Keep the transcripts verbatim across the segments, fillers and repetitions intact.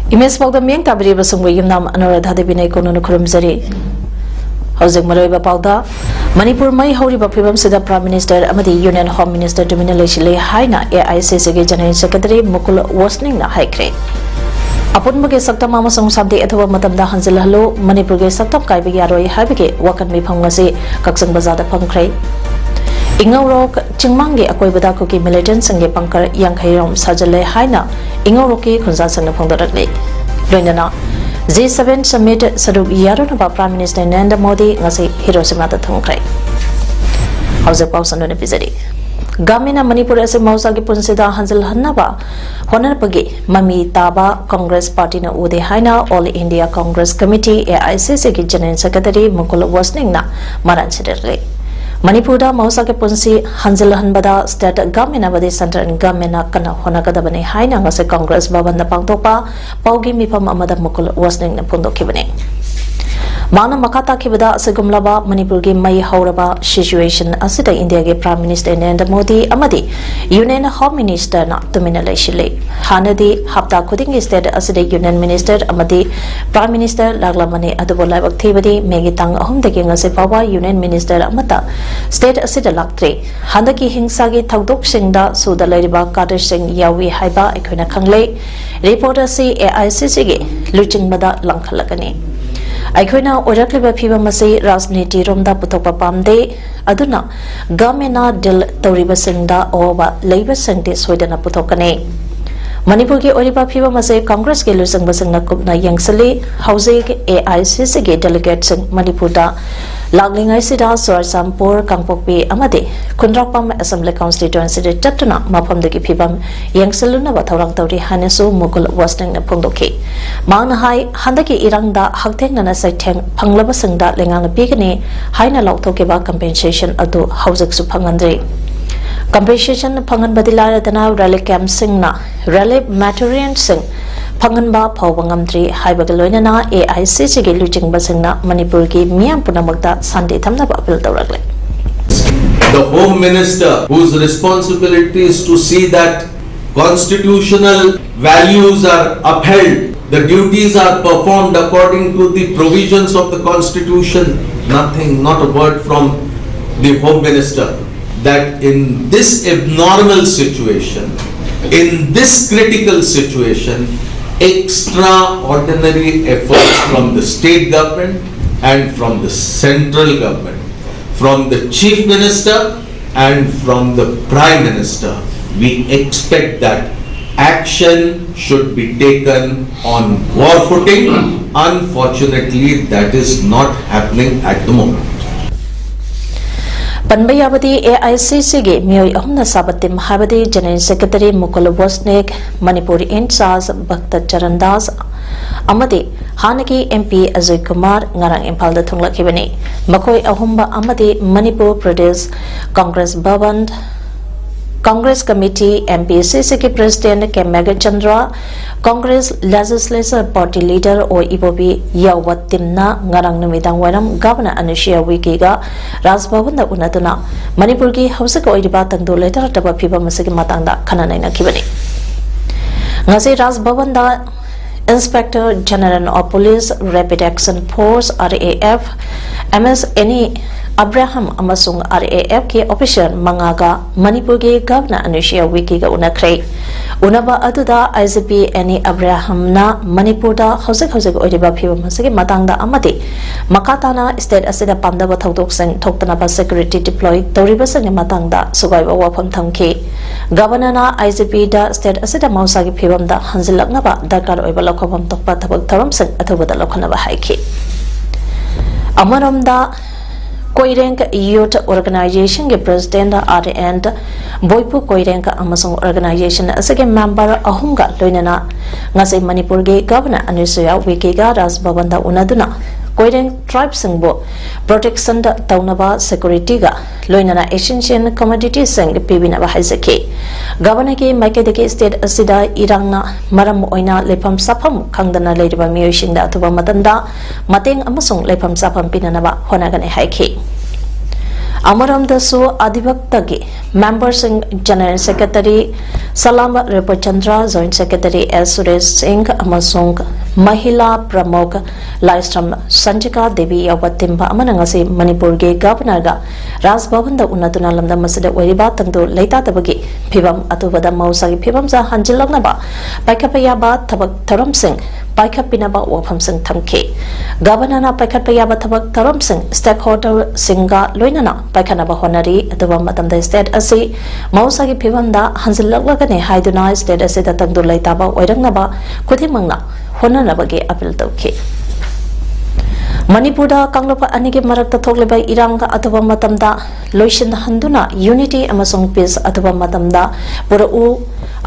Image ꯄꯥꯎꯗꯝ ꯃꯤꯠꯌꯦꯡ ꯇꯥꯕꯤꯔꯤꯕꯁꯤꯡꯕꯨ ꯌꯨꯝꯅꯥꯝ ꯑꯅꯨꯔꯥꯙꯥ ꯗꯦꯕꯤꯅ ꯑꯩ ꯀꯣꯅꯨꯅ ꯈꯨꯔꯨꯝꯖꯔꯤ꯫ ꯍꯧꯖꯤꯛ ꯃꯔꯨꯑꯣꯏꯕ ꯄꯥꯎꯗ, ꯃꯅꯤꯄꯨꯔ ꯃꯩ ꯍꯧꯔꯤꯕ ꯐꯤꯕꯝꯁꯤꯗ Prime Minister ꯑꯃꯗꯤ Union Home Minister ꯇꯨꯃꯤꯟꯅ ꯂꯩꯁꯤꯜꯂꯦ ꯍꯥꯏꯅ AICCꯒꯤ General Secretary ꯃꯨꯀꯨꯜ ꯋꯥꯁꯅꯤꯡꯅ ꯍꯥꯏꯈ꯭ꯔꯦ꯫ ꯑꯄꯨꯟꯕꯒꯤ ꯁꯛꯇꯝ ꯑꯃꯁꯨꯡ ꯁꯥꯟꯇꯤ ꯑꯊꯨꯕ ꯃꯇꯝꯗ ꯍꯟꯖꯤꯜꯍꯜꯂꯨ, ꯃꯅꯤꯄꯨꯔꯒꯤ ꯁꯛꯇꯝ ꯀꯥꯏꯕ ꯌꯥꯔꯣꯏ ꯍꯥꯏꯕꯒꯤ ꯋꯥꯀꯟ ꯃꯤꯐꯝ ꯉꯁꯤ ꯀꯛꯆꯤꯡ ꯕꯖꯥꯔꯗ ꯐꯝꯈ꯭ꯔꯦ꯫ ꯏꯉꯧꯔꯣꯛ ꯆꯤꯡꯃꯥꯡꯒꯤ ꯑꯀꯣꯏꯕꯗ ꯀꯨꯀꯤ militantꯁꯤꯡꯒꯤ bunker ꯌꯥꯡꯈꯩ ꯔꯣꯝ ꯁꯥꯖꯤꯜꯂꯦ ꯍꯥꯏꯅ ꯏꯉꯧꯔꯣꯛꯀꯤ ꯈꯨꯟꯖꯥꯁꯤꯡꯅ ꯐꯣꯡꯗꯣꯔꯛꯂꯤ꯫ ꯂꯣꯏꯅꯅ G seven summit ꯁꯔꯨꯛ ꯌꯥꯔꯨꯅꯕ Prime Minister ꯅꯔꯦꯟꯗ꯭ꯔ ꯃꯣꯗꯤ ꯉꯁꯤ ꯍꯤꯔꯣꯁꯤꯃꯥꯗ ꯊꯨꯡꯈ꯭ꯔꯦ꯫ ꯍꯧꯖꯤꯛ ꯄꯥꯎ ꯁꯟꯗꯣꯛꯅ ꯄꯤꯖꯔꯤ꯫ ꯒꯥꯃꯤꯅ ꯃꯅꯤꯄꯨꯔ ꯑꯁꯤ ꯃꯍꯧꯁꯥꯒꯤ ꯄꯨꯟꯁꯤꯗ ꯍꯟꯖꯤꯜꯍꯟꯅꯕ ꯍꯣꯠꯅꯔꯛꯄꯒꯤ ꯃꯃꯤ ꯇꯥꯕ Congress partyꯅ ꯎꯗꯦ ꯍꯥꯏꯅ All India Congress Committee, AICCꯒꯤ General Secretary ꯃꯨꯀꯨꯜ ꯋꯥꯁꯅꯤꯡꯅ ꯃꯔꯥꯜ ꯁꯤꯔꯛꯂꯤ꯫ ꯃꯅꯤꯄꯨꯔꯗ ꯃꯍꯧꯁꯥꯒꯤ ꯄꯨꯟꯁꯤ ꯍꯟꯖꯤꯜꯍꯟꯕꯗ state government ꯑꯃꯗꯤ central governmentꯅ ꯀꯟꯅ ꯍꯣꯠꯅꯒꯗꯕꯅꯤ ꯍꯥꯏꯅ ꯉꯁꯤ Congress ꯚꯕꯟꯗ ꯄꯥꯡꯊꯣꯛꯄ ꯄꯥꯎꯒꯤ ꯃꯤꯐꯝ ꯑꯃꯗ ꯃꯨꯀꯨꯜ ꯋꯥꯁꯅꯤꯡꯅ ꯐꯣꯡꯗꯣꯛꯈꯤꯕꯅꯤ꯫ ꯃꯍꯥꯛꯅ ꯃꯈꯥ ꯇꯥꯈꯤꯕꯗ, ꯑꯁꯤꯒꯨꯝꯂꯕ ꯃꯅꯤꯄꯨꯔꯒꯤ ꯃꯩ ꯍꯧꯔꯕ situation ꯑꯁꯤꯗ ꯏꯟꯗꯤꯌꯥꯒꯤ Prime Minister ꯅꯔꯦꯟꯗ꯭ꯔ ꯃꯣꯗꯤ ꯑꯃꯗꯤ Union Home Ministerꯅ ꯇꯨꯃꯤꯟꯅ ꯂꯩꯁꯤꯜꯂꯤ꯫ ꯍꯥꯟꯅꯗꯤ ꯍꯞꯇꯥ ꯈꯨꯗꯤꯡꯒꯤ state ꯑꯁꯤꯗ Union Minister ꯑꯃꯗꯤ Prime Minister ꯂꯥꯛꯂꯝꯕꯅꯤ, ꯑꯗꯨꯕꯨ ꯂꯥꯏꯕꯛ ꯊꯤꯕꯗꯤ Mayꯒꯤ ꯇꯥꯡ ꯑꯍꯨꯝꯗꯒꯤ ꯉꯁꯤ ꯐꯥꯎꯕ Union Minister ꯑꯃꯠꯇ state ꯑꯁꯤꯗ ꯂꯥꯛꯇ꯭ꯔꯤ꯫ ꯍꯟꯗꯛꯀꯤ ꯍꯤꯡꯁꯥꯒꯤ ꯊꯧꯗꯣꯛꯁꯤꯡꯗ ꯁꯨꯗ ꯂꯩꯔꯤꯕ cadreꯁꯤꯡ ꯌꯥꯎꯏ ꯍꯥꯏꯕ ꯑꯩꯈꯣꯏꯅ ꯈꯪꯂꯦ꯫ Report ꯑꯁꯤ AICCꯒꯤ ꯂꯨꯆꯤꯡꯕꯗ ꯂꯪꯈꯠꯂꯛꯀꯅꯤ꯫ ꯑꯩꯈꯣꯏꯅ ꯑꯣꯏꯔꯛꯂꯤꯕ ꯐꯤꯕꯝ ꯑꯁꯤ ꯔꯥꯖꯅꯤꯇꯤꯔꯣꯝꯗ ꯄꯨꯊꯣꯛꯄ ꯄꯥꯝꯗꯦ꯫ ꯑꯗꯨꯅ governmentꯅ deal ꯇꯧꯔꯤꯕꯁꯤꯡꯗ ꯑꯋꯥꯕ ꯂꯩꯕꯁꯤꯡꯗꯤ ꯁꯣꯏꯗꯅ ꯄꯨꯊꯣꯛꯀꯅꯤ꯫ ꯃꯅꯤꯄꯨꯔꯒꯤ ꯑꯣꯏꯔꯤꯕ ꯐꯤꯕꯝ ꯑꯁꯤ Congressꯀꯤ ꯂꯨꯆꯤꯡꯕꯁꯤꯡꯅ ꯀꯨꯞꯅ ꯌꯦꯡꯁꯤꯜꯂꯤ꯫ ꯍꯧꯖꯤꯛ AICCꯒꯤ delegateꯁꯤꯡ ꯃꯅꯤꯄꯨꯔꯗ ꯂꯥꯛꯂꯤꯉꯩꯁꯤꯗ ꯆꯨꯔꯆꯥꯟꯄꯨꯔ, ꯀꯥꯡꯄꯣꯛꯄꯤ ꯑꯃꯗꯤ ꯈꯨꯟꯗ꯭ꯔꯥꯛꯄꯝ Assembly Constituency ꯗ ꯆꯠꯇꯨꯅ ꯃꯐꯝꯗꯨꯒꯤ ꯐꯤꯕꯝ ꯌꯦꯡꯁꯤꯜꯂꯨꯅꯕ ꯊꯧꯔꯥꯡ ꯇꯧꯔꯤ ꯍꯥꯏꯅꯁꯨ ꯃꯨꯀꯨꯜ ꯋꯥꯁꯅꯤꯛꯅ ꯐꯣꯡꯗꯣꯛꯈꯤ꯫ ꯃꯍꯥꯛꯅ ꯍꯥꯏ, ꯍꯟꯗꯛꯀꯤ ꯏꯔꯥꯡꯗ ꯍꯛꯊꯦꯡꯅꯅ ꯆꯩꯊꯦꯡ ꯐꯪꯂꯕꯁꯤꯡꯗ ꯂꯩꯉꯥꯛꯅ ꯄꯤꯒꯅꯤ ꯍꯥꯏꯅ ꯂꯥꯎꯊꯣꯛꯈꯤꯕ compensation ꯑꯗꯨ ꯍꯧꯖꯤꯛꯁꯨ ꯐꯪꯍꯟꯗ꯭ꯔꯤ꯫ Compensation ꯐꯪꯍꯟꯕꯗꯤ ꯂꯥꯏꯔꯗꯅ relief camp ꯁꯤꯡꯅ relief material ꯁꯤꯡ ꯐꯪꯍꯟꯕ ꯐꯥꯎꯕ ꯉꯝꯗ꯭ꯔꯤ ꯍꯥꯏꯕꯒ ꯂꯣꯏꯅꯅ A I C C ꯒꯤ ꯂꯨꯆꯤꯡꯕꯁꯤꯡꯅ ꯃꯅꯤꯄꯨꯔꯒꯤ ꯃꯤꯌꯥꯝ ꯄꯨꯝꯅꯃꯛꯇ ꯁꯥꯟꯇꯤ ꯊꯝꯅꯕ appeal ꯇꯧꯔꯛꯂꯤ꯫ The Home Minister, whose responsibility is to see that constitutional values are upheld, the duties are performed according to the provisions of the Constitution, nothing, not a word from the Home Minister, that in this abnormal situation, in this critical situation, extraordinary efforts from the state government and from the central government, from the Chief Minister and from the Prime Minister, we expect that action should be taken on war footing. Unfortunately, that is not happening at the moment. ꯄꯟꯕ ꯌꯥꯕꯗꯤ, A I C C ꯒꯤ ꯃꯤꯑꯣꯏ ꯑꯍꯨꯝꯅ ꯁꯥꯕ team ꯍꯥꯏꯕꯗꯤ General Secretary ꯃꯨꯀꯨꯜ ꯋꯥꯁꯅꯤꯛ, Manipur in charge ꯚꯛꯇ Charan Das ꯑꯃꯗꯤ ꯍꯥꯟꯅꯒꯤ M P Ajoy Kumar ꯉꯔꯥꯡ ꯏꯝꯐꯥꯜꯗ ꯊꯨꯡꯂꯛꯈꯤꯕꯅꯤ꯫ ꯃꯈꯣꯏ ꯑꯍꯨꯝꯕ ꯑꯃꯗꯤ Manipur Pradesh Congress Bhavan, Congress committee, M P C C ꯒꯤ President K Meghchandra, Congress Legislature Party Leader ꯑꯣ ꯏꯕꯣꯕꯤ ꯌꯥꯎꯕ teamꯅ ꯉꯔꯥꯡ ꯅꯨꯃꯤꯗꯥꯡ ꯋꯥꯏꯔꯝ Governor ꯑꯅꯨꯁꯨꯏꯌꯥ ꯎꯏꯀꯦꯒ ꯔꯥꯖ ꯚꯕꯟꯗ ꯎꯅꯗꯨꯅ ꯃꯅꯤꯄꯨꯔꯒꯤ ꯍꯧꯖꯤꯛ ꯑꯣꯏꯔꯤꯕ ꯇꯪꯗꯨ ꯂꯩꯇꯥꯔꯛꯇꯕ ꯐꯤꯕꯝ ꯑꯁꯤꯒꯤ ꯃꯇꯥꯡꯗ ꯈꯟꯅ ꯅꯩꯅꯈꯤꯕꯅꯤ꯫ ꯉꯁꯤ ꯔꯥꯖ ꯚꯕꯟꯗ Inspector General of Police, Rapid Action Force, R A F, M S any Abraham ꯑꯃꯁꯨꯡ R A F ꯀꯤ officer ꯃꯉꯥꯒ ꯃꯅꯤꯄꯨꯔꯒꯤ Governor ꯑꯅꯨꯁꯨꯏꯌꯥ ꯎꯏꯀꯦꯒ ꯎꯅꯈ꯭ꯔꯦ꯫ ꯎꯅꯕ ꯑꯗꯨꯗ I G P ꯑꯦꯅꯤ ꯑꯕ꯭ꯔꯥꯍꯝꯅ ꯃꯅꯤꯄꯨꯔꯗ ꯍꯧꯖꯤꯛ ꯍꯧꯖꯤꯛ ꯑꯣꯏꯔꯤꯕ ꯐꯤꯕꯝ ꯑꯁꯤꯒꯤ ꯃꯇꯥꯡꯗ ꯑꯃꯗꯤ ꯃꯈꯥ ꯇꯥꯅ state ꯑꯁꯤꯗ ꯄꯥꯝꯗꯕ ꯊꯧꯗꯣꯛꯁꯤꯡ ꯊꯣꯛꯇꯅꯕ security deploy ꯇꯧꯔꯤꯕꯁꯤꯡꯒꯤ ꯃꯇꯥꯡꯗ ꯁꯨꯒꯥꯏꯕ ꯋꯥꯐꯝ ꯊꯝꯈꯤ꯫ Governorꯅ I G Pꯗ state ꯑꯁꯤꯗ ꯃꯍꯧꯁꯥꯒꯤ ꯐꯤꯕꯝꯗ ꯍꯟꯖꯤꯜꯂꯛꯅꯕ ꯗꯔꯀꯥꯔ ꯑꯣꯏꯕ ꯂꯧꯈꯠꯐꯝ ꯊꯣꯛꯄ ꯊꯕꯛ ꯊꯧꯔꯝꯁꯤꯡ ꯑꯊꯨꯕꯗ ꯂꯧꯈꯠꯅꯕ ꯍꯥꯏꯈꯤ꯫ ꯑꯃꯔꯣꯝꯗ, ꯀꯣꯏꯔꯦꯡ ꯌꯨꯊ ꯑꯣꯔꯒꯅꯥꯏꯖꯦꯁꯟꯒꯤ president R N Boipu Koireng ꯑꯃꯁꯨꯡ ꯑꯣꯔꯒꯅꯥꯏꯖꯦꯁꯟ ꯑꯁꯤꯒꯤ ꯃꯦꯝꯕꯔ ꯑꯍꯨꯝꯒ ꯂꯣꯏꯅꯅ ꯉꯁꯤ ꯃꯅꯤꯄꯨꯔꯒꯤ ꯒꯚꯔꯅꯔ ꯑꯅꯨꯁꯨꯌꯥ ꯎꯏꯀꯦꯒ ꯔꯥꯖ ꯚꯕꯟꯗ ꯎꯅꯗꯨꯅ ꯀꯣꯏꯔꯦꯡ ꯇ꯭ꯔꯥꯏꯕꯁꯤꯡꯕꯨ ꯄ꯭ꯔꯣꯇꯦꯛꯁꯟ ꯇꯧꯅꯕ ꯁꯦꯀ꯭ꯌꯨꯔꯤꯇꯤꯒ ꯂꯣꯏꯅꯅ ꯑꯦꯁꯦꯟꯁꯤꯌꯦꯜ ꯀꯃꯣꯗꯤꯇꯤꯁꯤꯡ ꯄꯤꯕꯤꯅꯕ ꯍꯥꯏꯖꯈꯤ꯫ ꯒꯚꯔꯅꯔꯒꯤ ꯃꯥꯏꯀꯩꯗꯒꯤ ꯁ꯭ꯇꯦꯠ ꯑꯁꯤꯗ ꯏꯔꯥꯡꯅ ꯃꯔꯝ ꯑꯣꯏꯅ ꯂꯩꯐꯝ ꯆꯥꯐꯝ ꯈꯪꯗꯅ ꯂꯩꯔꯤꯕ ꯃꯤꯑꯣꯏꯁꯤꯡꯗ ꯑꯊꯨꯕ ꯃꯇꯝꯗ ꯃꯇꯦꯡ ꯑꯃꯁꯨꯡ ꯂꯩꯐꯝ ꯆꯥꯐꯝ ꯄꯤꯅꯅꯕ ꯍꯣꯠꯅꯒꯅꯤ ꯍꯥꯏꯈꯤ꯫ ꯑꯃꯔꯣꯝꯗꯁꯨ ꯑꯥꯗꯤꯕꯛꯇꯒꯤ ꯃꯦꯝꯕꯔꯁꯤꯡ ꯖꯦꯅꯔꯦꯜ ꯁꯦꯀ꯭ꯔꯦꯇꯔꯤ ꯁꯂꯥꯝ ꯔꯨꯄꯆꯟꯗ꯭ꯔ, ꯖꯣꯏꯟꯠ ꯁꯦꯀ꯭ꯔꯦꯇꯔꯤ ꯑꯦꯁ ꯁꯨꯔꯦꯁ ꯁꯤꯡ ꯑꯃꯁꯨꯡ ꯃꯍꯤꯂꯥ ꯄ꯭ꯔꯃꯨꯈ ꯂꯥꯏꯁ꯭ꯔꯝ ꯁꯟꯖꯤꯀꯥ ꯗꯦꯕꯤ ꯌꯥꯎꯕ ꯇꯤꯝ ꯑꯃꯅ ꯉꯁꯤ ꯃꯅꯤꯄꯨꯔꯒꯤ ꯒꯚꯔꯅꯔꯒ ꯔꯥꯖ ꯚꯕꯟꯗ ꯎꯅꯗꯨꯅ ꯂꯝꯗꯝ ꯑꯁꯤꯗ ꯑꯣꯏꯔꯤꯕ ꯇꯪꯗꯨ ꯂꯩꯇꯥꯗꯕꯒꯤ ꯐꯤꯚꯝ ꯑꯊꯨꯕꯗ ꯃꯍꯧꯁꯥꯒꯤ ꯐꯤꯚꯝꯗ ꯍꯟꯖꯤꯜꯂꯛꯅꯕ ꯄꯥꯏꯈꯠꯄ ꯌꯥꯕ ꯊꯕꯛ ꯊꯧꯔꯝꯁꯤꯡ ꯄꯥꯏꯈꯠꯄꯤꯅꯕ ꯋꯥꯐꯝꯁꯤꯡ ꯊꯝꯈꯤ꯫ ꯒꯚꯔꯅꯔꯅ ꯄꯥꯏꯈꯠꯄ ꯌꯥꯕ ꯊꯕꯛ ꯊꯧꯔꯝꯁꯤꯡ ꯁ꯭ꯇꯦꯛ ꯍꯣꯜꯗꯔꯁꯤꯡꯒ ꯂꯣꯏꯅꯅ ꯄꯥꯏꯈꯠꯅꯕ ꯍꯣꯠꯅꯔꯤ꯫ ꯑꯊꯨꯕ ꯃꯇꯝꯗ ꯁ꯭ꯇꯦꯠ ꯑꯁꯤ ꯃꯍꯧꯁꯥꯒꯤ ꯐꯤꯚꯝꯗ ꯍꯟꯖꯤꯜꯂꯛꯂꯒꯅꯤ ꯍꯥꯏꯗꯨꯅ ꯁ꯭ꯇꯦꯠ ꯑꯁꯤꯗ ꯇꯪꯗꯨ ꯂꯩꯇꯥꯕ ꯑꯣꯏꯔꯛꯅꯕ ꯈꯨꯗꯤꯡꯃꯛꯅ ꯍꯣꯠꯅꯅꯕꯒꯤ ꯑꯄꯤꯜ ꯇꯧꯈꯤ꯫ ꯃꯅꯤꯄꯨꯔꯗ ꯀꯥꯡꯂꯨꯞ ꯑꯅꯤꯒꯤ ꯃꯔꯛꯇ ꯊꯣꯛꯂꯤꯕ ꯏꯔꯥꯡ ꯑꯊꯨꯕ ꯃꯇꯝꯗ ꯂꯣꯏꯁꯤꯟꯍꯟꯗꯨꯅ ꯌꯨꯅꯤꯇꯤ ꯑꯃꯁꯨꯡ ꯄꯤꯁ ꯑꯊꯨꯕ ꯃꯇꯝꯗ ꯄꯨꯔꯛꯎ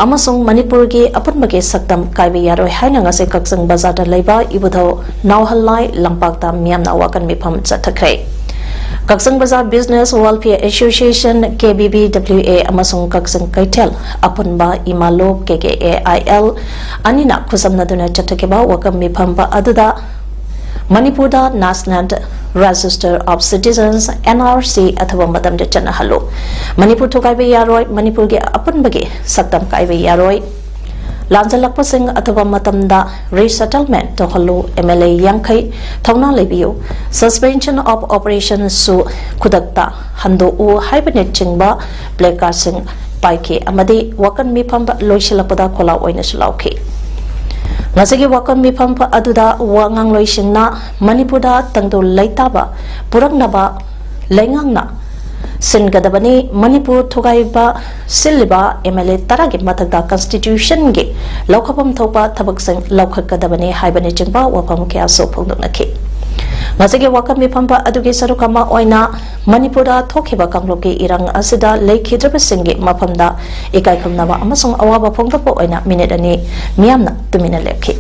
ꯑꯃꯁꯨꯡ ꯃꯅꯤꯄꯨꯔꯒꯤ ꯑꯄꯨꯟꯕꯒꯤ ꯁꯛꯇꯝ ꯀꯥꯏꯕ ꯌꯥꯔꯣꯏ ꯍꯥꯏꯅ ꯉꯁꯤ ꯀꯛꯆꯤꯡ ꯕꯖꯥꯔꯗ ꯂꯩꯕ ꯏꯕꯨꯙꯧ ꯅꯥꯎꯍꯜꯂꯥꯏ ꯂꯝꯄꯥꯛꯇ ꯃꯤꯌꯥꯝꯅ ꯋꯥꯀꯟ ꯃꯤꯐꯝ ꯆꯠꯊꯈ꯭ꯔꯦ꯫ ꯀꯛꯆꯤꯡ ꯕꯖꯥꯔ ꯕꯤꯖꯤꯅꯦꯁ ꯋꯦꯜꯐꯤꯌꯔ ꯑꯦꯁꯣꯁꯤꯌꯦꯁꯟ, ꯀꯦ ꯕꯤ ꯕꯤ ꯗꯕ꯭ꯂꯤꯎ ꯑꯦ, ꯑꯃꯁꯨꯡ ꯀꯛꯆꯤꯡ ꯀꯩꯊꯦꯜ ꯑꯄꯨꯟꯕ ꯏꯃꯥꯂꯣ, ꯀꯦ ꯀꯦ ꯑꯦ ꯑꯥꯏ ꯑꯦꯜ, ꯑꯅꯤꯅ ꯈꯨꯠꯁꯝꯅꯗꯨꯅ ꯆꯠꯊꯈꯤꯕ ꯋꯥꯀꯟ ꯃꯤꯐꯝ ꯑꯗꯨꯗ ꯃꯅꯤꯄꯨꯔꯗ National Register of Citizens, N R C, ꯑꯊꯨꯕ ꯃꯇꯝꯗ ꯆꯠꯅꯍꯜꯂꯨ, ꯃꯅꯤꯄꯨꯔ ꯊꯨꯒꯥꯏꯕ ꯌꯥꯔꯣꯏ, ꯃꯅꯤꯄꯨꯔꯒꯤ ꯑꯄꯨꯟꯕꯒꯤ ꯁꯛꯇꯝ ꯀꯥꯏꯕ ꯌꯥꯔꯣꯏ, ꯂꯥꯟꯖꯜꯂꯛꯄꯁꯤꯡ ꯑꯊꯨꯕ ꯃꯇꯝꯗ resettlement ꯇꯧꯍꯜꯂꯨ, ꯑꯦꯝ ꯑꯦꯜ ꯑꯦ ꯌꯥꯡꯈꯩ ꯊꯧꯅꯥ ꯂꯩꯕꯤꯌꯨ, Suspension of Operation ꯁꯨ ꯈꯨꯗꯛꯇ ꯍꯟꯗꯣꯛꯎ ꯍꯥꯏꯕꯅꯆꯤꯡꯕ placard ꯁꯤꯡ ꯄꯥꯏꯈꯤ ꯑꯃꯗꯤ ꯋꯥꯀꯟ ꯃꯤꯐꯝ ꯂꯣꯏꯁꯤꯜꯂꯛꯄꯗ ꯈꯣꯜꯂꯥꯎ ꯑꯣꯏꯅꯁꯨ ꯂꯥꯎꯈꯤ꯫ ꯉꯁꯤꯒꯤ ꯋꯥꯀꯟ ꯃꯤꯐꯝ ꯑꯗꯨꯗ ꯋꯥ ꯉꯥꯡꯂꯣꯏꯁꯤꯡꯅ ꯃꯅꯤꯄꯨꯔꯗ ꯇꯪꯗꯨ ꯂꯩꯇꯥꯕ ꯄꯨꯔꯛꯅꯕ ꯂꯩꯉꯥꯛꯅ ꯁꯤꯟꯒꯗꯕꯅꯤ, ꯃꯅꯤꯄꯨꯔ ꯊꯨꯒꯥꯏꯕ ꯁꯤꯜꯂꯤꯕ ꯑꯦꯝ ꯑꯦꯜ ꯑꯦ ꯇꯔꯥꯒꯤ ꯃꯊꯛꯇ constitution ꯒꯤ ꯂꯧꯈꯠꯐꯝ ꯊꯣꯛꯄ ꯊꯕꯛꯁꯤꯡ ꯂꯧꯈꯠꯀꯗꯕꯅꯤ ꯍꯥꯏꯕꯅꯆꯤꯡꯕ ꯋꯥꯐꯝ ꯀꯌꯥꯁꯨ ꯐꯣꯡꯗꯣꯛꯅꯈꯤ꯫ ꯉꯁꯤꯒꯤ ꯋꯥꯀꯝ ꯃꯤꯐꯝ ꯑꯗꯨꯒꯤ ꯁꯔꯨꯛ ꯑꯃ ꯑꯣꯏꯅ ꯃꯅꯤꯄꯨꯔꯗ ꯊꯣꯛꯈꯤꯕ ꯀꯥꯡꯂꯨꯞꯀꯤ ꯏꯔꯥꯡ ꯑꯁꯤꯗ ꯂꯩꯈꯤꯗ꯭ꯔꯕꯁꯤꯡꯒꯤ ꯃꯐꯝꯗ ꯏꯀꯥꯏ ꯈꯨꯝꯅꯕ ꯑꯃꯁꯨꯡ ꯑꯋꯥꯕ ꯐꯣꯡꯗꯣꯛꯄ ꯑꯣꯏꯅ ꯃꯤꯅꯤꯠ ꯑꯅꯤ ꯃꯤꯌꯥꯝꯅ ꯇꯨꯃꯤꯟꯅ ꯂꯦꯞꯈꯤ꯫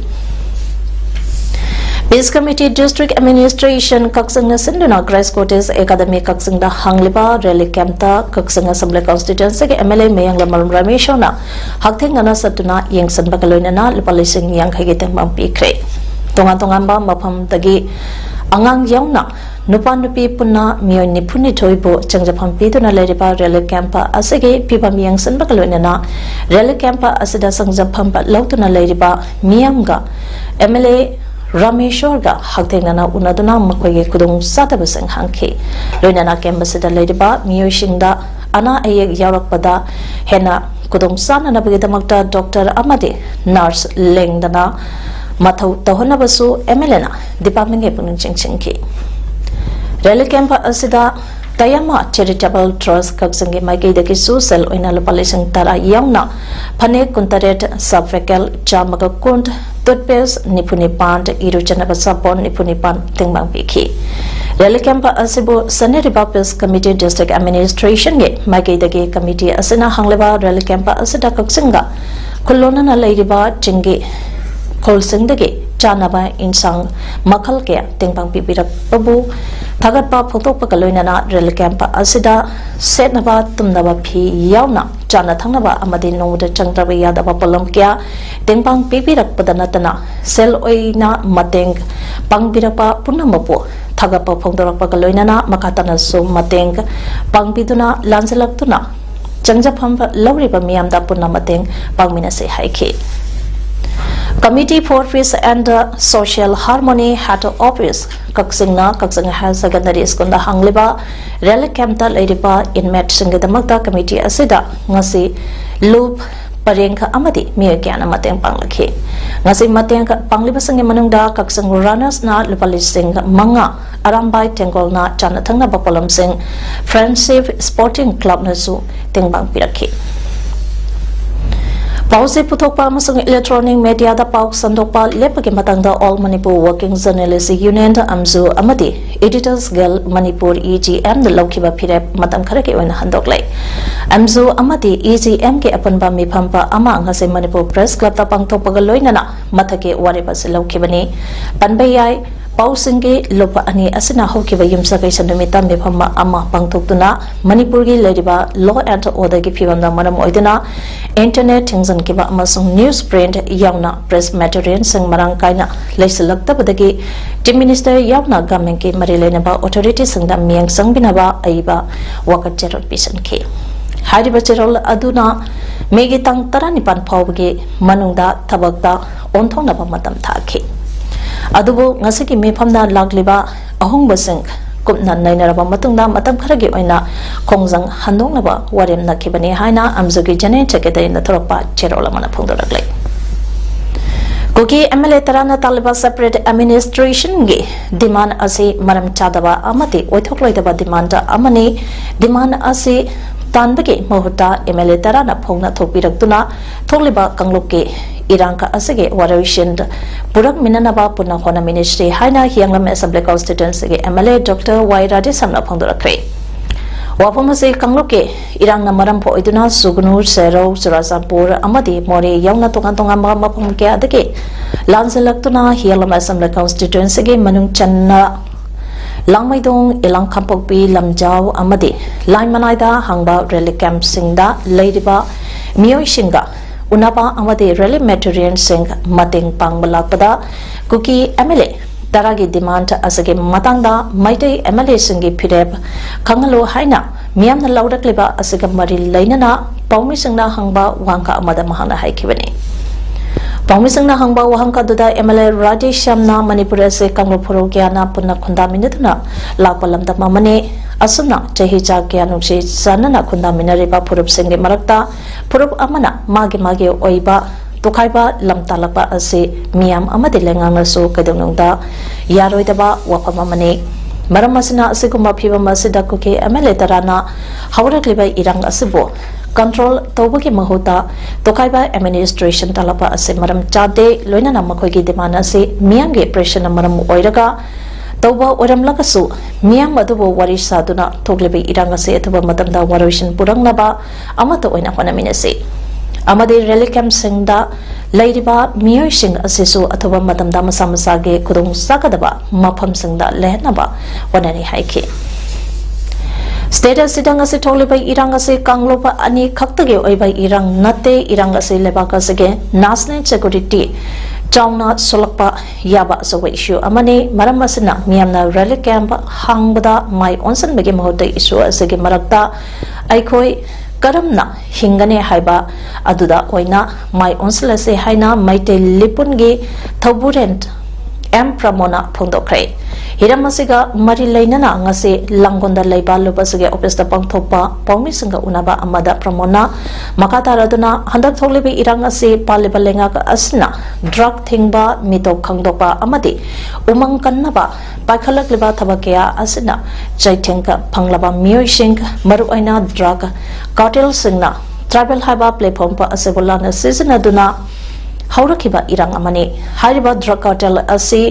Peace Committee District Administration ꯀꯛꯆꯤꯡꯅ ꯁꯤꯟꯗꯨꯅ Grace Cottage Academy ꯀꯛꯆꯤꯡꯗ ꯍꯥꯡꯂꯤꯕ relief camp ꯇ ꯀꯛꯆꯤꯡ Assembly Constituency ꯒꯤ M L A ꯃꯌꯥꯡꯂꯝꯕꯝ ꯔꯥꯃꯦꯁꯣꯔꯅ ꯍꯛꯊꯦꯡꯅꯅ ꯆꯠꯇꯨꯅ ꯌꯦꯡꯁꯤꯟꯕꯒ ꯂꯣꯏꯅꯅ ꯂꯨꯄꯥ ꯂꯤꯁꯤꯡ ꯌꯥꯡꯈꯩꯒꯤ ꯇꯦꯡꯕꯥꯡ ꯄꯤꯈ꯭ꯔꯦ꯫ ꯇꯣꯉꯥꯟ ꯇꯣꯉꯥꯟꯕ ꯃꯐꯝꯗꯒꯤ ꯑꯉꯥꯡ ꯌꯥꯎꯅ ꯅꯨꯄꯥ ꯅꯨꯄꯤ ꯄꯨꯟꯅ ꯃꯤꯑꯣꯏ ꯅꯤꯐꯨ ꯅꯤꯊꯣꯏꯕꯨ ꯆꯪꯖꯐꯝ ꯄꯤꯗꯨꯅ ꯂꯩꯔꯤꯕ relief camp ꯑꯁꯤꯒꯤ ꯐꯤꯕꯝ ꯌꯦꯡꯁꯤꯟꯕꯒ ꯂꯣꯏꯅꯅ relief camp ꯑꯁꯤꯗ ꯆꯪꯖꯐꯝ ꯂꯧꯗꯨꯅ ꯂꯩꯔꯤꯕ ꯃꯤꯌꯥꯝꯒ M L A ꯔꯥꯃꯦꯁꯣꯔꯒ ꯍꯛꯊꯦꯡꯅꯅ ꯎꯅꯗꯨꯅ ꯃꯈꯣꯏꯒꯤ ꯈꯨꯗꯣꯡꯆꯥꯗꯕꯁꯤꯡ ꯍꯪꯈꯤ꯫ ꯂꯣꯏꯅꯅ camp ꯑꯁꯤꯗ ꯂꯩꯔꯤꯕ ꯃꯤꯑꯣꯏꯁꯤꯡꯗ ꯑꯅꯥ ꯑꯌꯦꯛ ꯌꯥꯎꯔꯛꯄꯗ ꯍꯦꯟꯅ ꯈꯨꯗꯣꯡ ꯆꯥꯅꯅꯕꯒꯤꯗꯃꯛꯇ doctor ꯑꯃꯗꯤ nurse ꯂꯦꯡꯗꯅ ꯃꯊꯧ ꯇꯧꯍꯟꯅꯕꯁꯨ M L A ꯅ department ꯒꯤ ꯄꯨꯛꯅꯤꯡ ꯆꯤꯡꯁꯤꯟꯈꯤ꯫ Relief camp ꯑꯁꯤꯗ Tayama Charitable Trust ꯀꯛꯆꯤꯡꯒꯤ ꯃꯥꯏꯀꯩꯗꯒꯤꯁꯨ ꯁꯦꯜ ꯑꯣꯏꯅ ꯂꯨꯄꯥ ꯂꯤꯁꯤꯡ ꯇꯔꯥ ꯌꯥꯎꯅ ꯐꯅꯦꯛ ꯀꯨꯟꯇꯔꯦꯠ, ꯁꯕꯐꯦꯀꯦꯜ ꯆꯥꯝꯃꯒ ꯀꯨꯟ, toothpaste ꯅꯤꯐꯨ ꯅꯤꯄꯥꯟ, ꯏꯔꯨꯖꯅꯕ ꯁꯥꯄꯣꯟ ꯅꯤꯐꯨ ꯅꯤꯄꯥꯟ ꯇꯦꯡꯕꯥꯡ ꯄꯤꯈꯤ꯫ Relief camp ꯑꯁꯤꯕꯨ ꯁꯦꯟꯅꯔꯤꯕ Peace Committee District Administration ꯒꯤ ꯃꯥꯏꯀꯩꯗꯒꯤ committee ꯑꯁꯤꯅ ꯍꯥꯡꯂꯤꯕ relief camp ꯑꯁꯤꯗ ꯀꯛꯆꯤꯡꯒ ꯈꯨꯜꯂꯣꯟꯅꯅ ꯂꯩꯔꯤꯕ ꯆꯤꯡꯒꯤ ꯈꯨꯜꯁꯤꯡꯗꯒꯤ ꯆꯥꯅꯕ ꯏꯟꯁꯥꯡ ꯃꯈꯜ ꯀꯌꯥ ꯇꯦꯡꯕꯥꯡ ꯄꯤꯕꯤꯔꯛꯄꯕꯨ ꯊꯥꯒꯠꯄ ꯐꯣꯡꯗꯣꯛꯄꯒ ꯂꯣꯏꯅꯅ relief camp ꯑꯁꯤꯗ ꯁꯦꯠꯅꯕ ꯇꯨꯝꯅꯕ ꯐꯤ ꯌꯥꯎꯅ ꯆꯥꯅ ꯊꯛꯅꯕ ꯑꯃꯗꯤ ꯅꯣꯡꯃꯗ ꯆꯪꯗ꯭ꯔꯕ ꯌꯥꯗꯕ ꯄꯣꯠꯂꯝ ꯀꯌꯥ ꯇꯦꯡꯕꯥꯡ ꯄꯤꯕꯤꯔꯛꯄꯗ ꯅꯠꯇꯅ ꯁꯦꯜ ꯑꯣꯏꯅ ꯃꯇꯦꯡ ꯄꯥꯡꯕꯤꯔꯛꯄ ꯄꯨꯝꯅꯃꯛꯄꯨ ꯊꯥꯒꯠꯄ ꯐꯣꯡꯗꯣꯔꯛꯄꯒ ꯂꯣꯏꯅꯅ ꯃꯈꯥ ꯇꯥꯅꯁꯨ ꯃꯇꯦꯡ ꯄꯥꯡꯕꯤꯗꯨꯅ ꯂꯥꯟꯖꯂꯛꯇꯨꯅ ꯆꯪꯖꯐꯝ ꯂꯧꯔꯤꯕ ꯃꯤꯌꯥꯝꯗ ꯄꯨꯟꯅ ꯃꯇꯦꯡ ꯄꯥꯡꯃꯤꯟꯅꯁꯤ ꯍꯥꯏꯈꯤ꯫ Committee for Peace and Social Harmony Head Office ꯀꯛꯆꯤꯡꯅ Kakching Higher Secondary School the ꯍꯥꯡꯂꯤꯕ relief camp ꯇ ꯂꯩꯔꯤꯕ inmate ꯁꯤꯡꯒꯤꯗꯃꯛꯇ committee ꯑꯁꯤꯗ ꯉꯁꯤ ꯂꯨꯞ, ꯄꯔꯦꯡ ꯑꯃꯗꯤ ꯃꯤꯑꯣꯏ ꯀꯌꯥꯅ ꯃꯇꯦꯡ ꯄꯥꯡꯂꯛꯈꯤ꯫ ꯉꯁꯤ ꯃꯇꯦꯡ ꯄꯥꯡꯂꯤꯕꯁꯤꯡꯒꯤ ꯃꯅꯨꯡꯗ ꯀꯛꯆꯤꯡ Runners ꯅ ꯂꯨꯄꯥ ꯂꯤꯁꯤꯡ ꯃꯉꯥ, ꯑꯔꯥꯝꯕꯥꯏ ꯇꯦꯡꯒꯣꯜꯅ ꯆꯥꯅ ꯊꯛꯅꯕ ꯄꯣꯠꯂꯝꯁꯤꯡ, Friendship Sporting Club ꯅꯁꯨ ꯇꯦꯡꯕꯥꯡ ꯄꯤꯔꯛꯈꯤ꯫ ꯄꯥꯎꯆꯦ ꯄꯨꯊꯣꯛꯄ ꯑꯃꯁꯨꯡ ꯏꯂꯦꯛꯇ꯭ꯔꯣꯅꯤꯛ ꯃꯦꯗꯤꯌꯥꯗ ꯄꯥꯎ ꯁꯟꯗꯣꯛꯄ ꯂꯦꯞꯄꯒꯤ ꯃꯇꯥꯡꯗ All Manipur Working Journalist Union, ꯑꯝꯖꯨ, ꯑꯃꯗꯤ Editors Guild Manipur, EGM ꯗ ꯂꯧꯈꯤꯕ ꯐꯤꯔꯦꯞ ꯃꯇꯝ ꯈꯔꯒꯤ ꯑꯣꯏꯅ ꯍꯟꯗꯣꯛꯂꯦ꯫ ꯑꯝꯖꯨ ꯑꯃꯗꯤ EGM ꯒꯤ ꯑꯄꯨꯟꯕ ꯃꯤꯐꯝ ꯑꯃ ꯉꯁꯤ ꯃꯅꯤꯄꯨꯔ ꯄ꯭ꯔꯦꯁ ꯀ꯭ꯂꯕꯇ ꯄꯥꯡꯊꯣꯛꯄꯒ ꯂꯣꯏꯅꯅ ꯃꯊꯛꯀꯤ ꯋꯥꯔꯦꯞ ꯑꯁꯤ ꯂꯧꯈꯤꯕꯅꯤ꯫ ꯄꯟꯕ ꯌꯥꯏ, ꯄꯥꯎꯁꯤꯡꯒꯤ ꯂꯨꯞ ꯑꯅꯤ ꯑꯁꯤꯅ ꯍꯧꯈꯤꯕ ꯌꯨꯝꯁꯀꯩꯁ ꯅꯨꯃꯤꯠꯇ ꯃꯤꯐꯝ ꯑꯃ ꯄꯥꯡꯊꯣꯛꯇꯨꯅ ꯃꯅꯤꯄꯨꯔꯒꯤ ꯂꯩꯔꯤꯕ law and order ꯒꯤ ꯐꯤꯕꯝꯗ ꯃꯔꯝ ꯑꯣꯏꯗꯨꯅ internet ꯊꯤꯡꯖꯤꯟꯈꯤꯕ ꯑꯃꯁꯨꯡ news print ꯌꯥꯎꯅ press material ꯁꯤꯡ ꯃꯔꯥꯡ ꯀꯥꯏꯅ ꯂꯩꯁꯤꯜꯂꯛꯇꯕꯗꯒꯤ Chief Minister ꯌꯥꯎꯅ government ꯀꯤ ꯃꯔꯤ ꯂꯩꯅꯕ authority ꯁꯤꯡꯗ ꯃꯤꯠꯌꯦꯡ ꯆꯪꯕꯤꯅꯕ ꯑꯏꯕ ꯋꯥꯀꯠ ꯆꯦꯔꯣꯜ ꯄꯤꯁꯤꯟꯈꯤ꯫ ꯍꯥꯏꯔꯤꯕ ꯆꯦꯔꯣꯜ ꯑꯗꯨꯅ ꯃꯦꯒꯤ ꯇꯥꯡ ꯇꯔꯥꯅꯤꯄꯥꯟ ꯐꯥꯎꯕꯒꯤ ꯃꯅꯨꯡꯗ ꯊꯕꯛꯇ ꯑꯣꯟꯊꯣꯛꯅꯕ ꯃꯇꯝ ꯊꯥꯈꯤ꯫ ꯑꯗꯨꯕꯨ ꯉꯁꯤꯒꯤ ꯃꯤꯐꯝꯗ ꯂꯥꯛꯂꯤꯕ ꯑꯍꯣꯡꯕꯁꯤꯡ ꯀꯨꯞꯅ ꯅꯩꯅꯔꯕ ꯃꯇꯨꯡꯗ ꯃꯇꯝ ꯈꯔꯒꯤ ꯑꯣꯏꯅ ꯈꯣꯡꯖꯪ ꯍꯟꯗꯣꯛꯅꯕ ꯋꯥꯔꯦꯞ ꯅꯈꯤꯕꯅꯤ ꯍꯥꯏꯅ ꯑꯝꯖꯨꯒꯤ General Secretary ꯅ ꯊꯣꯔꯛꯄ ꯆꯦꯔꯣꯜ ꯑꯃꯅ ꯐꯣꯡꯗꯣꯔꯛꯂꯤ꯫ ꯀꯨꯀꯤ MLA ꯇꯔꯥꯅ ꯇꯥꯜꯂꯤꯕ separate administration ꯒꯤ demand ꯑꯁꯤ ꯃꯔꯝ ꯆꯥꯗꯕ ꯑꯃꯗꯤ ꯑꯣꯏꯊꯣꯛꯂꯣꯏꯗꯕ demand ꯑꯃꯅꯤ꯫ Demand ꯑꯁꯤ ꯇꯥꯟꯕꯒꯤ ꯃꯍꯨꯠꯇ MLA ꯇꯔꯥꯅ ꯐꯣꯡꯅ ꯊꯣꯛꯄꯤꯔꯛꯇꯨꯅ ꯊꯣꯛꯂꯤꯕ ꯀꯥꯡꯂꯨꯞꯀꯤ ꯏꯔꯥꯡ ꯑꯁꯤꯒꯤ ꯋꯥꯔꯣꯏꯁꯤꯟ ꯄꯨꯔꯛꯃꯤꯟꯅꯅꯕ ꯄꯨꯟꯅ ꯍꯣꯠꯅꯃꯤꯟꯅꯁꯤ ꯍꯥꯏꯅ ꯍꯤꯌꯥꯡꯂꯝ Assembly Constituency ꯒꯤ MLA Doctor Y ꯔꯥꯙꯦꯁ꯭ꯌꯥꯝꯅ ꯐꯣꯡꯗꯣꯔꯛꯈ꯭ꯔꯦ꯫ ꯋꯥꯐꯝ ꯑꯁꯤ ꯀꯥꯡꯂꯨꯞꯀꯤ ꯏꯔꯥꯡꯅ ꯃꯔꯝ ꯑꯣꯏꯗꯨꯅ ꯁꯨꯒꯅꯨ, ꯁꯦꯔꯧ, ꯆꯨꯔꯥꯆꯥꯟꯄꯨꯔ ꯑꯃꯗꯤ ꯃꯣꯔꯦ ꯌꯥꯎꯅ ꯇꯣꯉꯥꯟ ꯇꯣꯉꯥꯟꯕ ꯃꯐꯝ ꯀꯌꯥꯗꯒꯤ ꯂꯥꯟꯖꯦꯜꯂꯛꯇꯨꯅ ꯍꯤꯌꯥꯡꯂꯝ Assembly Constituency ꯒꯤ ꯃꯅꯨꯡ ꯆꯟꯅ ꯂꯥꯡꯃꯩꯗꯣꯡ, ꯏꯂꯥꯡ ꯀꯥꯡꯄꯣꯛꯄꯤ, ꯂꯝꯖꯥꯎ ꯑꯃꯗꯤ ꯂꯥꯏꯃꯅꯥꯏꯗ ꯍꯥꯡꯕ relief camp ꯁꯤꯡꯗ ꯂꯩꯔꯤꯕ ꯃꯤꯑꯣꯏꯁꯤꯡꯒ ꯎꯅꯕ ꯑꯃꯗꯤ relief material ꯁꯤꯡ ꯃꯇꯦꯡ ꯄꯥꯡꯕ ꯂꯥꯛꯄꯗ ꯀꯨꯀꯤ MLA ꯇꯔꯥꯒꯤ demand ꯑꯁꯤꯒꯤ ꯃꯇꯥꯡꯗ ꯃꯩꯇꯩ MLA ꯁꯤꯡꯒꯤ ꯐꯤꯔꯦꯞ ꯈꯪꯍꯜꯂꯨ ꯍꯥꯏꯅ ꯃꯤꯌꯥꯝꯅ ꯂꯧꯔꯛꯂꯤꯕ ꯑꯁꯤꯒ ꯃꯔꯤ ꯂꯩꯅꯅ ꯄꯥꯎꯃꯤꯁꯤꯡꯅ ꯍꯪꯕ ꯋꯥꯍꯪ ꯑꯃꯗ ꯃꯍꯥꯛꯅ ꯍꯥꯏꯈꯤꯕꯅꯤ꯫ ꯄꯥꯎꯃꯤꯁꯤꯡꯅ ꯍꯪꯕ ꯋꯥꯍꯪ ꯑꯗꯨꯗ MLA ꯔꯥꯙꯦꯁ꯭ꯌꯥꯝꯅ ꯃꯅꯤꯄꯨꯔ ꯑꯁꯤ ꯀꯥꯡꯂꯨꯞ ꯐꯨꯔꯨꯞ ꯀꯌꯥꯅ ꯄꯨꯟꯅ ꯈꯨꯟꯗꯥꯃꯤꯟꯅꯗꯨꯅ ꯂꯥꯛꯄ ꯂꯝꯗꯝ ꯑꯃꯅꯤ꯫ ꯑꯁꯨꯝꯅ ꯆꯍꯤ ꯆꯥ ꯀꯌꯥ ꯅꯨꯡꯁꯤ ꯆꯥꯟꯅꯅ ꯈꯨꯟꯗꯥꯃꯤꯟꯅꯔꯤꯕ ꯐꯨꯔꯨꯞꯁꯤꯡꯒꯤ ꯃꯔꯛꯇ ꯐꯨꯔꯨꯞ ꯑꯃꯅ ꯃꯥꯒꯤ ꯃꯥꯒꯤ ꯑꯣꯏꯕ ꯇꯣꯈꯥꯏꯕ ꯂꯝ ꯇꯥꯜꯂꯛꯄ ꯑꯁꯤ ꯃꯤꯌꯥꯝ ꯑꯃꯗꯤ ꯂꯩꯉꯥꯛꯅꯁꯨ ꯀꯩꯗꯧꯅꯨꯡꯗ ꯌꯥꯔꯣꯏꯗꯕ ꯋꯥꯐꯝ ꯑꯃꯅꯤ꯫ ꯃꯔꯝ ꯑꯁꯤꯅ ꯑꯁꯤꯒꯨꯝꯕ ꯐꯤꯚꯝ ꯑꯁꯤꯗ ꯀꯨꯀꯤ MLA ꯇꯔꯥꯅ ꯍꯧꯔꯛꯂꯤꯕ ꯏꯔꯥꯡ ꯑꯁꯤꯕꯨ control ꯇꯧꯕꯒꯤ ꯃꯍꯨꯠꯇ ꯇꯣꯈꯥꯏꯕ administration ꯇꯥꯛꯂꯛꯄ ꯑꯁꯤ ꯃꯔꯝ ꯆꯥꯗꯦ꯫ ꯂꯣꯏꯅꯅ ꯃꯈꯣꯏꯒꯤ demand ꯑꯁꯤ ꯃꯤꯌꯥꯝꯒꯤ pressure ꯅ ꯃꯔꯝ ꯑꯣꯏꯔꯒ ꯇꯧꯕ ꯑꯣꯏꯔꯝꯂꯒꯁꯨ, ꯃꯤꯌꯥꯝ ꯑꯗꯨꯕꯨ ꯋꯥꯔꯤ ꯁꯥꯗꯨꯅ ꯊꯣꯛꯂꯤꯕ ꯏꯔꯥꯡ ꯑꯁꯤ ꯑꯊꯨꯕ ꯃꯇꯝꯗ ꯋꯥꯔꯣꯏꯁꯤꯟ ꯄꯨꯔꯛꯅꯕ ꯑꯃꯠꯇ ꯑꯣꯏꯅ ꯍꯣꯠꯅꯃꯤꯟꯅꯁꯤ ꯑꯃꯗꯤ relief camp ꯁꯤꯡꯗ ꯂꯩꯔꯤꯕ ꯃꯤꯑꯣꯏꯁꯤꯡ ꯑꯁꯤꯁꯨ ꯑꯊꯨꯕ ꯃꯇꯝꯗ ꯃꯁꯥ ꯃꯁꯥꯒꯤ ꯈꯨꯗꯣꯡ ꯆꯥꯒꯗꯕ ꯃꯐꯝꯁꯤꯡꯗ ꯂꯩꯍꯟꯅꯕ ꯍꯣꯠꯅꯔꯤ ꯍꯥꯏꯈꯤ꯫ State ꯑꯁꯤꯗ ꯉꯁꯤ ꯊꯣꯛꯂꯤꯕ ꯏꯔꯥꯡ ꯑꯁꯤ ꯀꯥꯡꯂꯨꯞ ꯑꯅꯤ ꯈꯛꯇꯒꯤ ꯑꯣꯏꯕ ꯏꯔꯥꯡ ꯅꯠꯇꯦ꯫ ꯏꯔꯥꯡ ꯑꯁꯤ ꯂꯩꯕꯥꯛ ꯑꯁꯤꯒꯤ national security ꯆꯥꯎꯅ ꯁꯣꯛꯂꯛꯄ ꯌꯥꯕ ꯑꯆꯧꯕ issue ꯑꯃꯅꯤ꯫ ꯃꯔꯝ ꯑꯁꯤꯅ ꯃꯤꯌꯥꯝꯅ relief camp ꯍꯥꯡꯕꯗ ꯃꯥꯏ ꯑꯣꯟꯁꯤꯟꯕꯒꯤ ꯃꯍꯨꯠꯇ issue ꯑꯁꯤꯒꯤ ꯃꯔꯛꯇ ꯑꯩꯈꯣꯏ ꯀꯔꯝꯅ ꯍꯤꯡꯒꯅꯤ ꯍꯥꯏꯕ ꯑꯗꯨꯗ ꯑꯣꯏꯅ ꯃꯥꯏ ꯑꯣꯟꯁꯤꯜꯂꯁꯤ ꯍꯥꯏꯅ ꯃꯩꯇꯩ ꯂꯤꯄꯨꯟꯒꯤ ꯊꯧꯕꯨꯔꯦꯟ ꯑꯦꯝ ꯄ꯭ꯔꯃꯣꯅ ꯐꯣꯡꯗꯣꯛꯈ꯭ꯔꯦ꯫ ꯍꯤꯔꯝ ꯑꯁꯤꯒ ꯃꯔꯤ ꯂꯩꯅꯅ ꯉꯁꯤ ꯂꯥꯡꯒꯣꯜꯗ ꯂꯩꯕ ꯂꯨꯞ ꯑꯁꯤꯒꯤ office ꯇ ꯄꯥꯡꯊꯣꯛꯄ ꯄꯥꯎꯃꯤꯁꯤꯡꯒ ꯎꯅꯕ ꯑꯃꯗ ꯄ꯭ꯔꯃꯣꯅ ꯃꯈꯥ ꯇꯥꯔꯗꯨꯅ ꯍꯟꯗꯛ ꯊꯣꯛꯂꯤꯕ ꯏꯔꯥꯡ ꯑꯁꯤ ꯄꯥꯜꯂꯤꯕ ꯂꯩꯉꯥꯛ ꯑꯁꯤꯅ drug ꯊꯤꯡꯕ, ꯃꯤꯇꯣꯞ ꯈꯪꯗꯣꯛꯄ ꯑꯃꯗꯤ ꯎꯃꯪ ꯀꯟꯅꯕ ꯄꯥꯏꯈꯠꯂꯛꯂꯤꯕ ꯊꯕꯛ ꯀꯌꯥ ꯑꯁꯤꯅ ꯆꯩꯊꯦꯡ ꯐꯪꯂꯕ ꯃꯤꯑꯣꯏꯁꯤꯡ, ꯃꯔꯨꯑꯣꯏꯅ drug cartel ꯁꯤꯡꯅ tribal ꯍꯥꯏꯕ platform ꯑꯁꯤꯕꯨ ꯂꯥꯟꯅ ꯁꯤꯖꯤꯟꯅꯗꯨꯅ ꯍꯧꯔꯛꯈꯤꯕ ꯏꯔꯥꯡ ꯑꯃꯅꯤ꯫ ꯍꯥꯏꯔꯤꯕ drug cartel ꯑꯁꯤ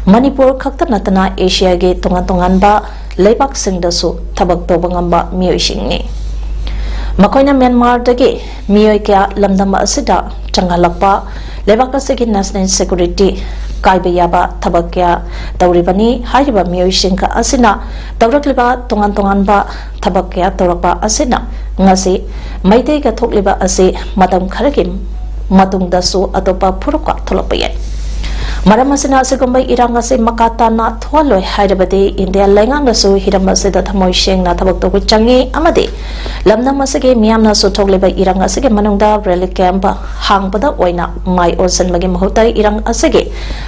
ꯃꯅꯤꯄꯨꯔ ꯈꯛꯇ ꯅꯠꯇꯅ Asia ꯒꯤ ꯇꯣꯉꯥꯟ ꯇꯣꯉꯥꯟꯕ ꯂꯩꯕꯥꯛꯁꯤꯡꯗꯁꯨ ꯊꯕꯛ ꯇꯧꯕ ꯉꯝꯕ ꯃꯤꯑꯣꯏꯁꯤꯡꯅꯤ꯫ ꯃꯈꯣꯏꯅ ꯃ꯭ꯌꯥꯟꯃꯥꯔꯗꯒꯤ ꯃꯤꯑꯣꯏ ꯀꯌꯥ ꯂꯝꯗꯝ ꯑꯁꯤꯗ ꯆꯪꯍꯜꯂꯛꯄ, ꯂꯩꯕꯥꯛ ꯑꯁꯤꯒꯤ national security ꯀꯥꯏꯕ ꯌꯥꯕ ꯊꯕꯛ ꯀꯌꯥ ꯇꯧꯔꯤꯕꯅꯤ꯫ ꯍꯥꯏꯔꯤꯕ ꯃꯤꯑꯣꯏꯁꯤꯡ ꯑꯁꯤꯅ ꯇꯧꯔꯛꯂꯤꯕ ꯇꯣꯉꯥꯟ ꯇꯣꯉꯥꯟꯕ ꯊꯕꯛ ꯀꯌꯥ ꯇꯧꯔꯛꯄ ꯑꯁꯤꯅ ꯉꯁꯤ ꯃꯩꯇꯩꯒ ꯊꯣꯛꯂꯤꯕ ꯑꯁꯤ ꯃꯇꯝ ꯈꯔꯒꯤ ꯃꯇꯨꯡꯗꯁꯨ ꯑꯇꯣꯞꯄ ꯐꯨꯔꯨꯞꯀ ꯊꯣꯛꯂꯛꯄ ꯌꯥꯏ꯫ ꯃꯔꯝ ꯑꯁꯤꯅ ꯑꯁꯤꯒꯨꯝꯕ ꯏꯔꯥꯡ ꯑꯁꯤ ꯃꯈꯥ ꯇꯥꯅ ꯊꯣꯛꯍꯜꯂꯣꯏ ꯍꯥꯏꯔꯕꯗꯤ ꯏꯟꯗꯤꯌꯥ ꯂꯩꯉꯥꯛꯅꯁꯨ ꯍꯤꯔꯝ ꯑꯁꯤꯗ ꯊꯃꯣꯏ ꯁꯦꯡꯅ ꯊꯕꯛ ꯇꯧꯕ ꯆꯪꯏ ꯑꯃꯗꯤ ꯂꯝꯗꯝ ꯑꯁꯤꯒꯤ ꯃꯤꯌꯥꯝꯅꯁꯨ ꯊꯣꯛꯂꯤꯕ ꯏꯔꯥꯡ ꯑꯁꯤꯒꯤ ꯃꯅꯨꯡꯗ relief camp ꯍꯥꯡꯕꯗ ꯑꯣꯏꯅ ꯃꯥꯏ ꯑꯣꯟꯁꯤꯟꯕꯒꯤ ꯃꯍꯨꯠꯇ ꯏꯔꯥꯡ ꯑꯁꯤꯒꯤ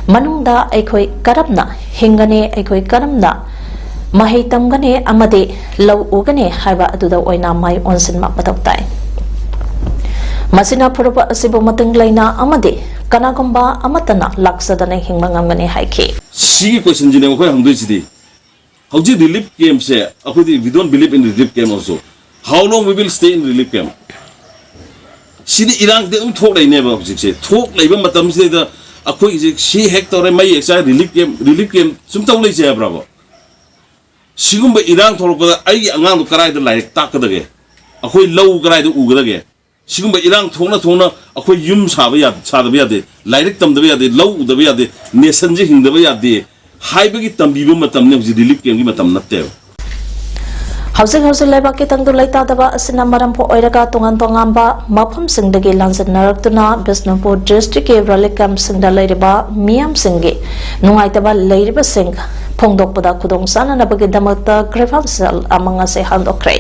ꯃꯅꯨꯡꯗ ꯑꯩꯈꯣꯏ ꯀꯔꯝꯅ ꯍꯤꯡꯒꯅꯤ, ꯑꯩꯈꯣꯏ ꯀꯔꯝꯅ ꯃꯍꯩ ꯇꯝꯒꯅꯤ ꯑꯃꯗꯤ ꯂꯧ ꯎꯒꯅꯤ ꯍꯥꯏꯕ ꯑꯗꯨꯗ ꯑꯣꯏꯅ ꯃꯥꯏ ꯑꯣꯟꯁꯤꯟꯕ ꯃꯊꯧ ꯇꯥꯏ꯫ ꯃꯁꯤꯅ ꯐꯨꯔꯨꯞ ꯑꯁꯤꯕꯨ ꯃꯇꯨꯡ ꯂꯩꯅ ꯑꯃꯗꯤ ꯀꯅꯥꯒꯨꯝꯕ ꯑꯃꯠꯇꯅ ꯂꯥꯛꯆꯗꯅ ꯍꯤꯡꯕ ꯉꯝꯒꯅꯤ ꯍꯥꯏꯈꯤ꯫ ꯁꯤꯒꯤ question ꯁꯤꯅꯦ ꯑꯩꯈꯣꯏ ꯍꯪꯗꯣꯏꯁꯤꯗꯤ꯫ ꯍꯧꯖꯤꯛ relief camp ꯁꯦ ꯑꯩꯈꯣꯏꯗꯤ we don't believe in relief camp also꯫ How long we will stay in relief camp? ꯁꯤꯗꯤ ꯏꯔꯥꯡꯗꯤ ꯑꯗꯨꯝ ꯊꯣꯛꯂꯩꯅꯦꯕ꯫ ꯍꯧꯖꯤꯛꯁꯦ ꯊꯣꯛꯂꯩꯕ ꯃꯇꯝꯁꯤꯗꯩꯗ ꯑꯩꯈꯣꯏꯒꯤꯁꯦ ꯁꯤ ꯍꯦꯛ ꯇꯧꯔꯦ, ꯃꯩ ꯍꯦꯛ ꯆꯥꯏ, relief camp, relief camp ꯁꯨꯝ ꯇꯧ ꯂꯩꯁꯦ ꯍꯥꯏꯕ꯭ꯔꯕ? ꯁꯤꯒꯨꯝꯕ ꯏꯔꯥꯡ ꯊꯣꯛꯂꯛꯄꯗ ꯑꯩꯒꯤ ꯑꯉꯥꯡꯗꯣ ꯀꯗꯥꯏꯗ ꯂꯥꯏꯔꯤꯛ ꯇꯥꯛꯀꯗꯒꯦ? ꯑꯩꯈꯣꯏ ꯂꯧ ꯀꯗꯥꯏꯗ ꯎꯒꯗꯒꯦ? ꯁꯤꯒꯨꯝꯕ ꯏꯔꯥꯡ ꯊꯣꯛꯅ ꯊꯣꯛꯅ ꯑꯩꯈꯣꯏ ꯌꯨꯝ ꯁꯥꯕ ꯌꯥ-, ꯁꯥꯗꯕ ꯌꯥꯗꯦ, ꯂꯥꯏꯔꯤꯛ ꯇꯝꯗꯕ ꯌꯥꯗꯦ, ꯂꯧ ꯎꯗꯕ ꯌꯥꯗꯦ, nationꯁꯦ ꯍꯤꯡꯗꯕ ꯌꯥꯗꯦ ꯍꯥꯏꯕꯒꯤ ꯇꯝꯕꯤꯕ ꯃꯇꯝꯅꯤ꯫ ꯍꯧꯖꯤꯛ relief campꯀꯤ ꯃꯇꯝ ꯅꯠꯇꯦꯕ꯫ ꯍꯧꯖꯤꯛ ꯍꯧꯖꯤꯛ ꯂꯩꯕꯥꯛꯀꯤ ꯇꯪꯗꯨ ꯂꯩꯇꯥꯗꯕ ꯑꯁꯤꯅ ꯃꯔꯝ ꯑꯣꯏꯔꯒ ꯇꯣꯉꯥꯟ ꯇꯣꯉꯥꯟꯕ ꯃꯐꯝꯁꯤꯡꯗꯒꯤ ꯂꯥꯟꯖꯟꯅꯔꯛꯇꯨꯅ ꯕꯤꯁꯅꯨꯄꯨꯔ districtꯀꯤ relief campꯁꯤꯡꯗ ꯂꯩꯔꯤꯕ ꯃꯤꯌꯥꯝꯁꯤꯡꯒꯤ ꯅꯨꯡꯉꯥꯏꯇꯕ ꯂꯩꯔꯤꯕꯁꯤꯡ ꯐꯣꯡꯗꯣꯛꯄꯗ ꯈꯨꯗꯣꯡ ꯆꯥꯅꯅꯕꯒꯤꯗꯃꯛꯇ grievance cell ꯑꯃ ꯉꯁꯤ ꯍꯥꯡꯗꯣꯛꯈ꯭ꯔꯦ꯫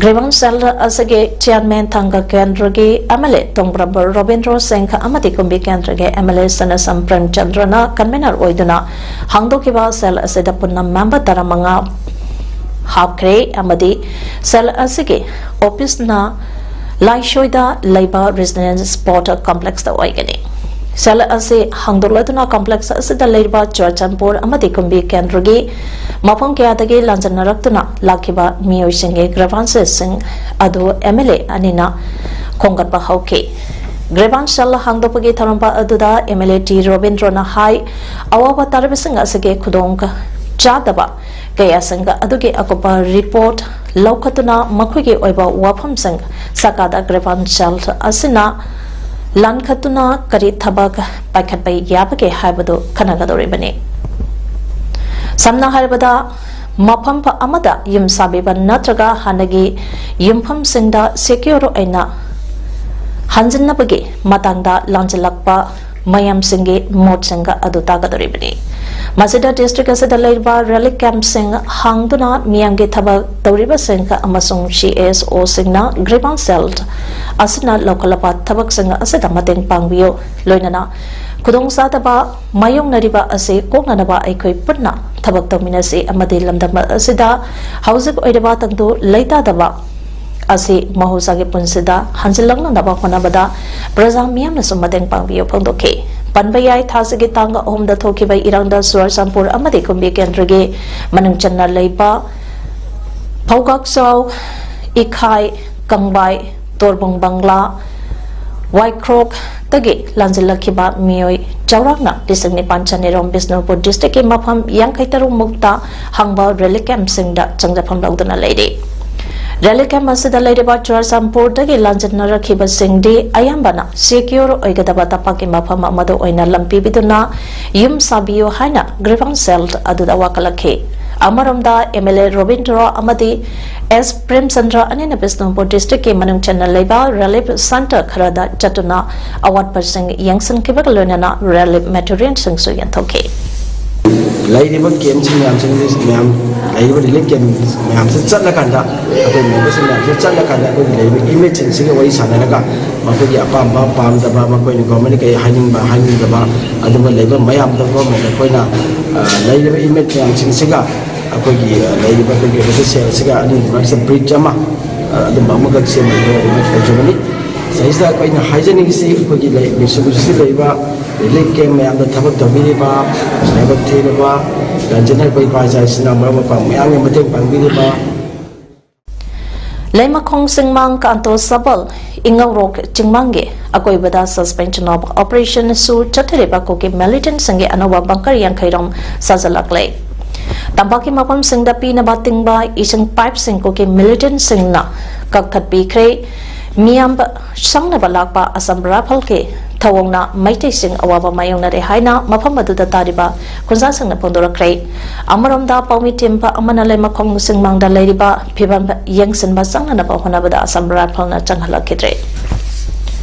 Grievance cell ꯑꯁꯤꯒꯤ chairman ꯊꯥꯡꯒ ꯀꯦꯟꯗ꯭ꯔꯒꯤ MLA ꯇꯣꯡꯕ꯭ꯔꯝꯕ ꯔꯣꯕꯤꯟꯗ꯭ꯔꯣ ꯁꯤꯡꯍ ꯑꯃꯗꯤ ꯀꯨꯝꯕꯤ ꯀꯦꯟꯗ꯭ꯔꯒꯤ MLA ꯁꯅꯥꯁꯝ ꯄ꯭ꯔꯦꯝꯆꯟꯗ꯭ꯔꯅ convener ꯑꯣꯏꯗꯨꯅ ꯍꯥꯡꯗꯣꯛꯈꯤꯕ cell ꯑꯁꯤꯗ ꯄꯨꯟꯅ member ꯇꯔꯥꯃꯉꯥ ꯍꯥꯞꯈ꯭ꯔꯦ ꯑꯃꯗꯤ cell ꯑꯁꯤꯒꯤ officeꯅ ꯂꯥꯏꯁꯣꯏꯗ ꯂꯩꯕ residence sport complexꯇ ꯑꯣꯏꯒꯅꯤ꯫ Cell ꯑꯁꯤ ꯍꯥꯡꯗꯣꯛꯂꯗꯨꯅ complex ꯑꯁꯤꯗ ꯂꯩꯔꯤꯕ ꯆꯨꯔꯆꯥꯟꯄꯨꯔ ꯑꯃꯗꯤ ꯀꯨꯝꯕꯤ ꯀꯦꯟꯗ꯭ꯔꯒꯤ ꯃꯐꯝ ꯀꯌꯥꯗꯒꯤ ꯂꯥꯟꯖꯟꯅꯔꯛꯇꯨꯅ ꯂꯥꯛꯈꯤꯕ ꯃꯤꯑꯣꯏꯁꯤꯡꯒꯤ grievanceꯁꯤꯡ ꯑꯗꯨ MLA ꯑꯅꯤꯅ ꯈꯣꯝꯒꯠꯄ ꯍꯧꯈꯤ꯫ Grievance cell ꯍꯥꯡꯗꯣꯛꯄꯒꯤ ꯊꯧꯔꯝ ꯑꯗꯨꯗ MLA ꯇꯤ ꯔꯣꯕꯤꯟꯗ꯭ꯔꯣꯅ ꯍꯥꯏ, ꯑꯋꯥꯕ ꯇꯥꯔꯤꯕꯁꯤꯡ ꯑꯁꯤꯒꯤ ꯈꯨꯗꯣꯡ ꯆꯥꯗꯕ ꯀꯌꯥꯁꯤꯡ ꯑꯗꯨꯒꯤ ꯑꯀꯨꯞꯄ report ꯂꯧꯈꯠꯇꯨꯅ ꯃꯈꯣꯏꯒꯤ ꯑꯣꯏꯕ ꯋꯥꯐꯝꯁꯤꯡ ꯁꯔꯀꯥꯔꯗ grievance cell ꯑꯁꯤꯅ ꯂꯥꯟꯈꯠꯇꯨꯅ ꯀꯔꯤ ꯊꯕꯛ ꯄꯥꯏꯈꯠꯄ ꯌꯥꯕꯒꯦ ꯍꯥꯏꯕꯗꯨ ꯈꯟꯅꯒꯗꯧꯔꯤꯕꯅꯤ꯫ ꯁꯝꯅ ꯍꯥꯏꯔꯕꯗ, ꯃꯐꯝ ꯑꯃꯗ ꯌꯨꯝ ꯁꯥꯕꯤꯕ ꯅꯠꯇ꯭ꯔꯒ ꯍꯥꯟꯅꯒꯤ ꯌꯨꯝꯐꯝꯁꯤꯡꯗ secure ꯑꯣꯏꯅ ꯍꯟꯖꯤꯟꯅꯕꯒꯤ ꯃꯇꯥꯡꯗ ꯂꯥꯟꯖꯜꯂꯛꯄ ꯃꯌꯥꯝꯁꯤꯡꯒꯤ ꯃꯣꯠꯁꯤꯡ ꯑꯗꯨ ꯇꯥꯒꯗꯧꯔꯤꯕꯅꯤ꯫ ꯃꯁꯤꯗ district ꯑꯁꯤꯗ ꯂꯩꯔꯤꯕ relief campꯁꯤꯡ ꯍꯥꯡꯗꯨꯅ ꯃꯤꯌꯥꯝꯒꯤ ꯊꯕꯛ ꯇꯧꯔꯤꯕꯁꯤꯡ ꯑꯃꯁꯨꯡ CSOꯁꯤꯡꯅ grievance cell ꯑꯁꯤꯅ ꯂꯧꯈꯠꯂꯕ ꯊꯕꯛꯁꯤꯡ ꯑꯁꯤꯗ ꯃꯇꯦꯡ ꯄꯥꯡꯕꯤꯌꯨ꯫ ꯂꯣꯏꯅꯅ ꯈꯨꯗꯣꯡꯆꯥꯗꯕ ꯃꯥꯌꯣꯛꯅꯔꯤꯕ ꯑꯁꯤ ꯀꯣꯛꯅꯅꯕ ꯑꯩꯈꯣꯏ ꯄꯨꯟꯅ ꯊꯕꯛ ꯇꯧꯃꯤꯟꯅꯁꯤ ꯑꯃꯗꯤ ꯂꯝꯗꯝ ꯑꯁꯤꯗ ꯍꯧꯖꯤꯛ ꯑꯣꯏꯔꯤꯕ ꯇꯪꯗꯨ ꯂꯩꯇꯥꯗꯕ ꯑꯁꯤ ꯃꯍꯧꯁꯥꯒꯤ ꯄꯨꯟꯁꯤꯗ ꯍꯟꯖꯤꯜꯂꯛꯅꯅꯕ ꯍꯣꯠꯅꯕꯗ ꯄ꯭ꯔꯖꯥ ꯃꯤꯌꯥꯝꯅꯁꯨ ꯃꯇꯦꯡ ꯄꯥꯡꯕꯤꯌꯨ ꯐꯣꯡꯗꯣꯛꯈꯤ꯫ ꯄꯟꯕ ꯌꯥꯏ, ꯊꯥꯁꯤꯒꯤ ꯇꯥꯡ ꯑꯍꯨꯝꯗ ꯊꯣꯛꯈꯤꯕ ꯏꯔꯥꯡꯗ ꯆꯨꯔꯆꯥꯟꯄꯨꯔ ꯑꯃꯗꯤ ꯀꯨꯝꯕꯤ ꯀꯦꯟꯗ꯭ꯔꯒꯤ ꯃꯅꯨꯡ ꯆꯟꯅ ꯂꯩꯕ ꯐꯧꯒꯥꯛꯆꯥꯎ ꯏꯈꯥꯏ, ꯀꯪꯕꯥꯏ, ꯇꯣꯔꯕꯨꯡ ꯕꯪꯒ꯭ꯂꯥ, ꯋꯥꯏꯈ꯭ꯔꯣꯛꯇꯒꯤ ꯂꯥꯟꯖꯤꯜꯂꯛꯈꯤꯕ ꯃꯤꯑꯣꯏ ꯆꯥꯎꯔꯥꯛꯅ ꯂꯤꯁꯤꯡ ꯅꯤꯄꯥꯟ ꯆꯅꯤꯔꯣꯝ ꯕꯤꯁꯅꯨꯄꯨꯔ ꯗꯤꯁꯇ꯭ꯔꯤꯛꯀꯤ ꯃꯐꯝ ꯌꯥꯡꯈꯩ ꯇꯔꯨꯛ ꯃꯨꯛꯇ ꯍꯥꯡꯕ ꯔꯤꯂꯤꯐ ꯀꯦꯝꯞꯁꯤꯡꯗ ꯆꯪꯖꯐꯝ ꯂꯧꯗꯨꯅ ꯂꯩꯔꯤ꯫ ꯔꯤꯂꯤꯐ ꯀꯦꯝꯞ ꯑꯁꯤꯗ ꯂꯩꯔꯤꯕ ꯆꯨꯔꯥꯆꯥꯟꯄꯨꯔꯗꯒꯤ ꯂꯥꯟꯖꯤꯟꯅꯔꯛꯈꯤꯕꯁꯤꯡꯗꯤ ꯑꯌꯥꯝꯕꯅ ꯁꯦꯀ꯭ꯌꯣꯔ ꯑꯣꯏꯒꯗꯕ ꯇꯝꯄꯥꯛꯀꯤ ꯃꯐꯝ ꯑꯃꯗ ꯑꯣꯏꯅ ꯂꯝ ꯄꯤꯕꯤꯗꯨꯅ ꯌꯨꯝ ꯁꯥꯕꯤꯌꯨ ꯍꯥꯏꯅ ꯒ꯭ꯔꯤꯚꯥꯟꯁ ꯁꯦꯜ ꯑꯗꯨꯗ ꯋꯥꯀꯠꯂꯛꯈꯤ꯫ ꯑꯃꯔꯣꯝꯗ, ꯑꯦꯝ ꯑꯦꯜ ꯑꯦ ꯔꯣꯕꯤꯟꯗ꯭ꯔꯣ ꯑꯃꯗꯤ ꯑꯦꯁ ꯄ꯭ꯔꯦꯝꯆꯟꯗ꯭ꯔ ꯑꯅꯤꯅ ꯕꯤꯁꯅꯨꯄꯨꯔ ꯗꯤꯁꯇ꯭ꯔꯤꯛꯀꯤ ꯃꯅꯨꯡ ꯆꯟꯅ ꯂꯩꯕ ꯔꯤꯂꯤꯐ ꯁꯦꯟꯇꯔ ꯈꯔꯗ ꯆꯠꯇꯨꯅ ꯑꯋꯥꯠꯄꯁꯤꯡ ꯌꯦꯡꯁꯤꯟꯈꯤꯕꯒ ꯂꯣꯏꯅꯅ ꯔꯤꯂꯤꯐ ꯃꯦꯇꯔꯤꯌꯦꯜꯁꯤꯡꯁꯨ ꯌꯦꯟꯊꯣꯛꯈꯤ꯫ ꯂꯩꯔꯤꯕ ꯀꯦꯝꯞꯁꯤꯡ ꯃꯌꯥꯝꯁꯤꯡ, ꯃꯌꯥꯝ, ꯂꯩꯔꯤꯕ ꯔꯤꯂꯤꯐ ꯀꯦꯝꯞ ꯃꯌꯥꯝꯁꯤ ꯆꯠꯂꯀꯥꯟꯗ, ꯑꯩꯈꯣꯏ ꯃꯦꯝꯕꯔꯁꯤꯡ ꯃꯌꯥꯝꯁꯤ ꯆꯠꯂꯀꯥꯟꯗ ꯑꯩꯈꯣꯏꯒꯤ ꯂꯩꯔꯤꯕ ꯏꯃꯦꯖꯁꯤꯡꯁꯤꯒ ꯋꯥꯔꯤ ꯁꯥꯟꯅꯔꯒ ꯃꯈꯣꯏꯒꯤ ꯑꯄꯥꯝꯕ ꯄꯥꯝꯗꯕ, ꯃꯈꯣꯏꯅ ꯒꯣꯔꯃꯦꯟꯗ ꯀꯔꯤ ꯍꯥꯏꯅꯤꯡꯕ ꯍꯥꯏꯅꯤꯡꯗꯕ, ꯑꯗꯨꯒ ꯂꯩꯕ ꯃꯌꯥꯝꯗ ꯒꯣꯔꯃꯦꯟ ꯑꯩꯈꯣꯏꯅ, ꯑ, ꯂꯩꯔꯤꯕ ꯏꯃꯦꯖ ꯃꯌꯥꯝꯁꯤꯡꯁꯤꯒ ꯑꯩꯈꯣꯏꯒꯤ, ꯑ, ꯂꯩꯔꯤꯕ ꯑꯩꯈꯣꯏꯒꯤ ꯔꯤꯂꯤꯐ ꯁꯦꯜꯁꯤꯒ ꯑꯅꯤꯒꯤ ꯃꯔꯛꯁꯤꯗ ꯕ꯭ꯔꯤꯖ ꯑꯃ, ꯑ, ꯑꯗꯨꯝꯕ ꯑꯃꯈꯛ ꯁꯦꯝꯕꯒꯤ ꯇꯧꯖꯕꯅꯤ꯫ ꯁꯤꯗꯩꯁꯤꯗ ꯑꯩꯈꯣꯏꯅ ꯍꯥꯏꯖꯅꯤꯡꯉꯤꯁꯤ, ꯑꯩꯈꯣꯏꯒꯤ ꯂꯩ-, ꯕꯤꯁꯅꯨꯄꯨꯔꯁꯤꯗ ꯂꯩꯔꯤꯕ ꯔꯤꯂꯤꯐ ꯀꯦꯝꯞ ꯃꯌꯥꯝꯗ ꯊꯕꯛ ꯇꯧꯕꯤꯔꯤꯕ, ꯂꯥꯏꯕꯛ ꯊꯤꯔꯕ, ꯂꯥꯟꯖꯦꯟꯅꯔꯛꯄ ꯏꯄꯥ ꯏꯆꯥ ꯏꯆꯤꯟ ꯏꯅꯥꯎ ꯃꯔꯨꯞ ꯃꯄꯥꯡ ꯃꯌꯥꯝꯒꯤ ꯃꯇꯦꯡ ꯄꯥꯡꯕꯤꯔꯤꯕ, ꯂꯩꯃꯈꯣꯡ ꯆꯤꯡꯃꯥꯡ ꯀꯥꯟꯇꯣ ꯁꯕꯜ ꯏꯉꯧꯔꯣꯛ ꯆꯤꯡꯃꯥꯡꯒꯤ ꯑꯀꯣꯏꯕꯗ suspension of operation ꯁꯨ ꯆꯠꯊꯔꯤꯕ ꯀꯨꯀꯤ ꯃꯤꯂꯤꯇꯦꯟꯠꯁꯤꯡꯒꯤ ꯑꯅꯧꯕ ꯕꯪꯀꯔ ꯌꯥꯡꯈꯩ ꯔꯣꯝ ꯁꯥꯖꯤꯜꯂꯛꯂꯦ꯫ ꯇꯝꯄꯥꯛꯀꯤ ꯃꯐꯝꯁꯤꯡꯗ ꯄꯤꯅꯕ ꯇꯤꯡꯕ ꯏꯁꯤꯡ ꯄꯥꯏꯞꯁꯤꯡ ꯀꯨꯀꯤ ꯃꯤꯂꯤꯇꯦꯟꯠꯁꯤꯡꯅ ꯀꯛꯊꯠꯄꯤꯈ꯭ꯔꯦ꯫ ꯃꯤꯌꯥꯝꯕ ꯁꯪꯅꯕ ꯂꯥꯛꯄ ꯑꯁꯥꯝ ꯔꯥꯏꯐꯜꯒꯤ ꯊꯧꯑꯣꯡꯅ ꯃꯩꯇꯩꯁꯤꯡ ꯑꯋꯥꯕ ꯃꯥꯌꯣꯛꯅꯔꯦ ꯍꯥꯏꯅ ꯃꯐꯝ ꯑꯗꯨꯗ ꯇꯥꯔꯤꯕ ꯈꯨꯟꯖꯥꯁꯤꯡꯅ ꯐꯣꯡꯗꯣꯔꯛꯈ꯭ꯔꯦ꯫ ꯑꯃꯔꯣꯝꯗ, ꯄꯥꯎꯃꯤ ꯊꯤꯝꯕ ꯑꯃꯅ ꯂꯩꯃꯈꯣꯡ ꯆꯤꯡꯃꯥꯡꯗ ꯂꯩꯔꯤꯕ ꯐꯤꯕꯝ ꯌꯦꯡꯁꯤꯟꯕ ꯆꯪꯅꯅꯕ ꯍꯣꯠꯅꯕꯗ ꯑꯁꯥꯝ ꯔꯥꯏꯐꯜꯅ ꯆꯪꯍꯜꯂꯛꯈꯤꯗ꯭ꯔꯦ꯫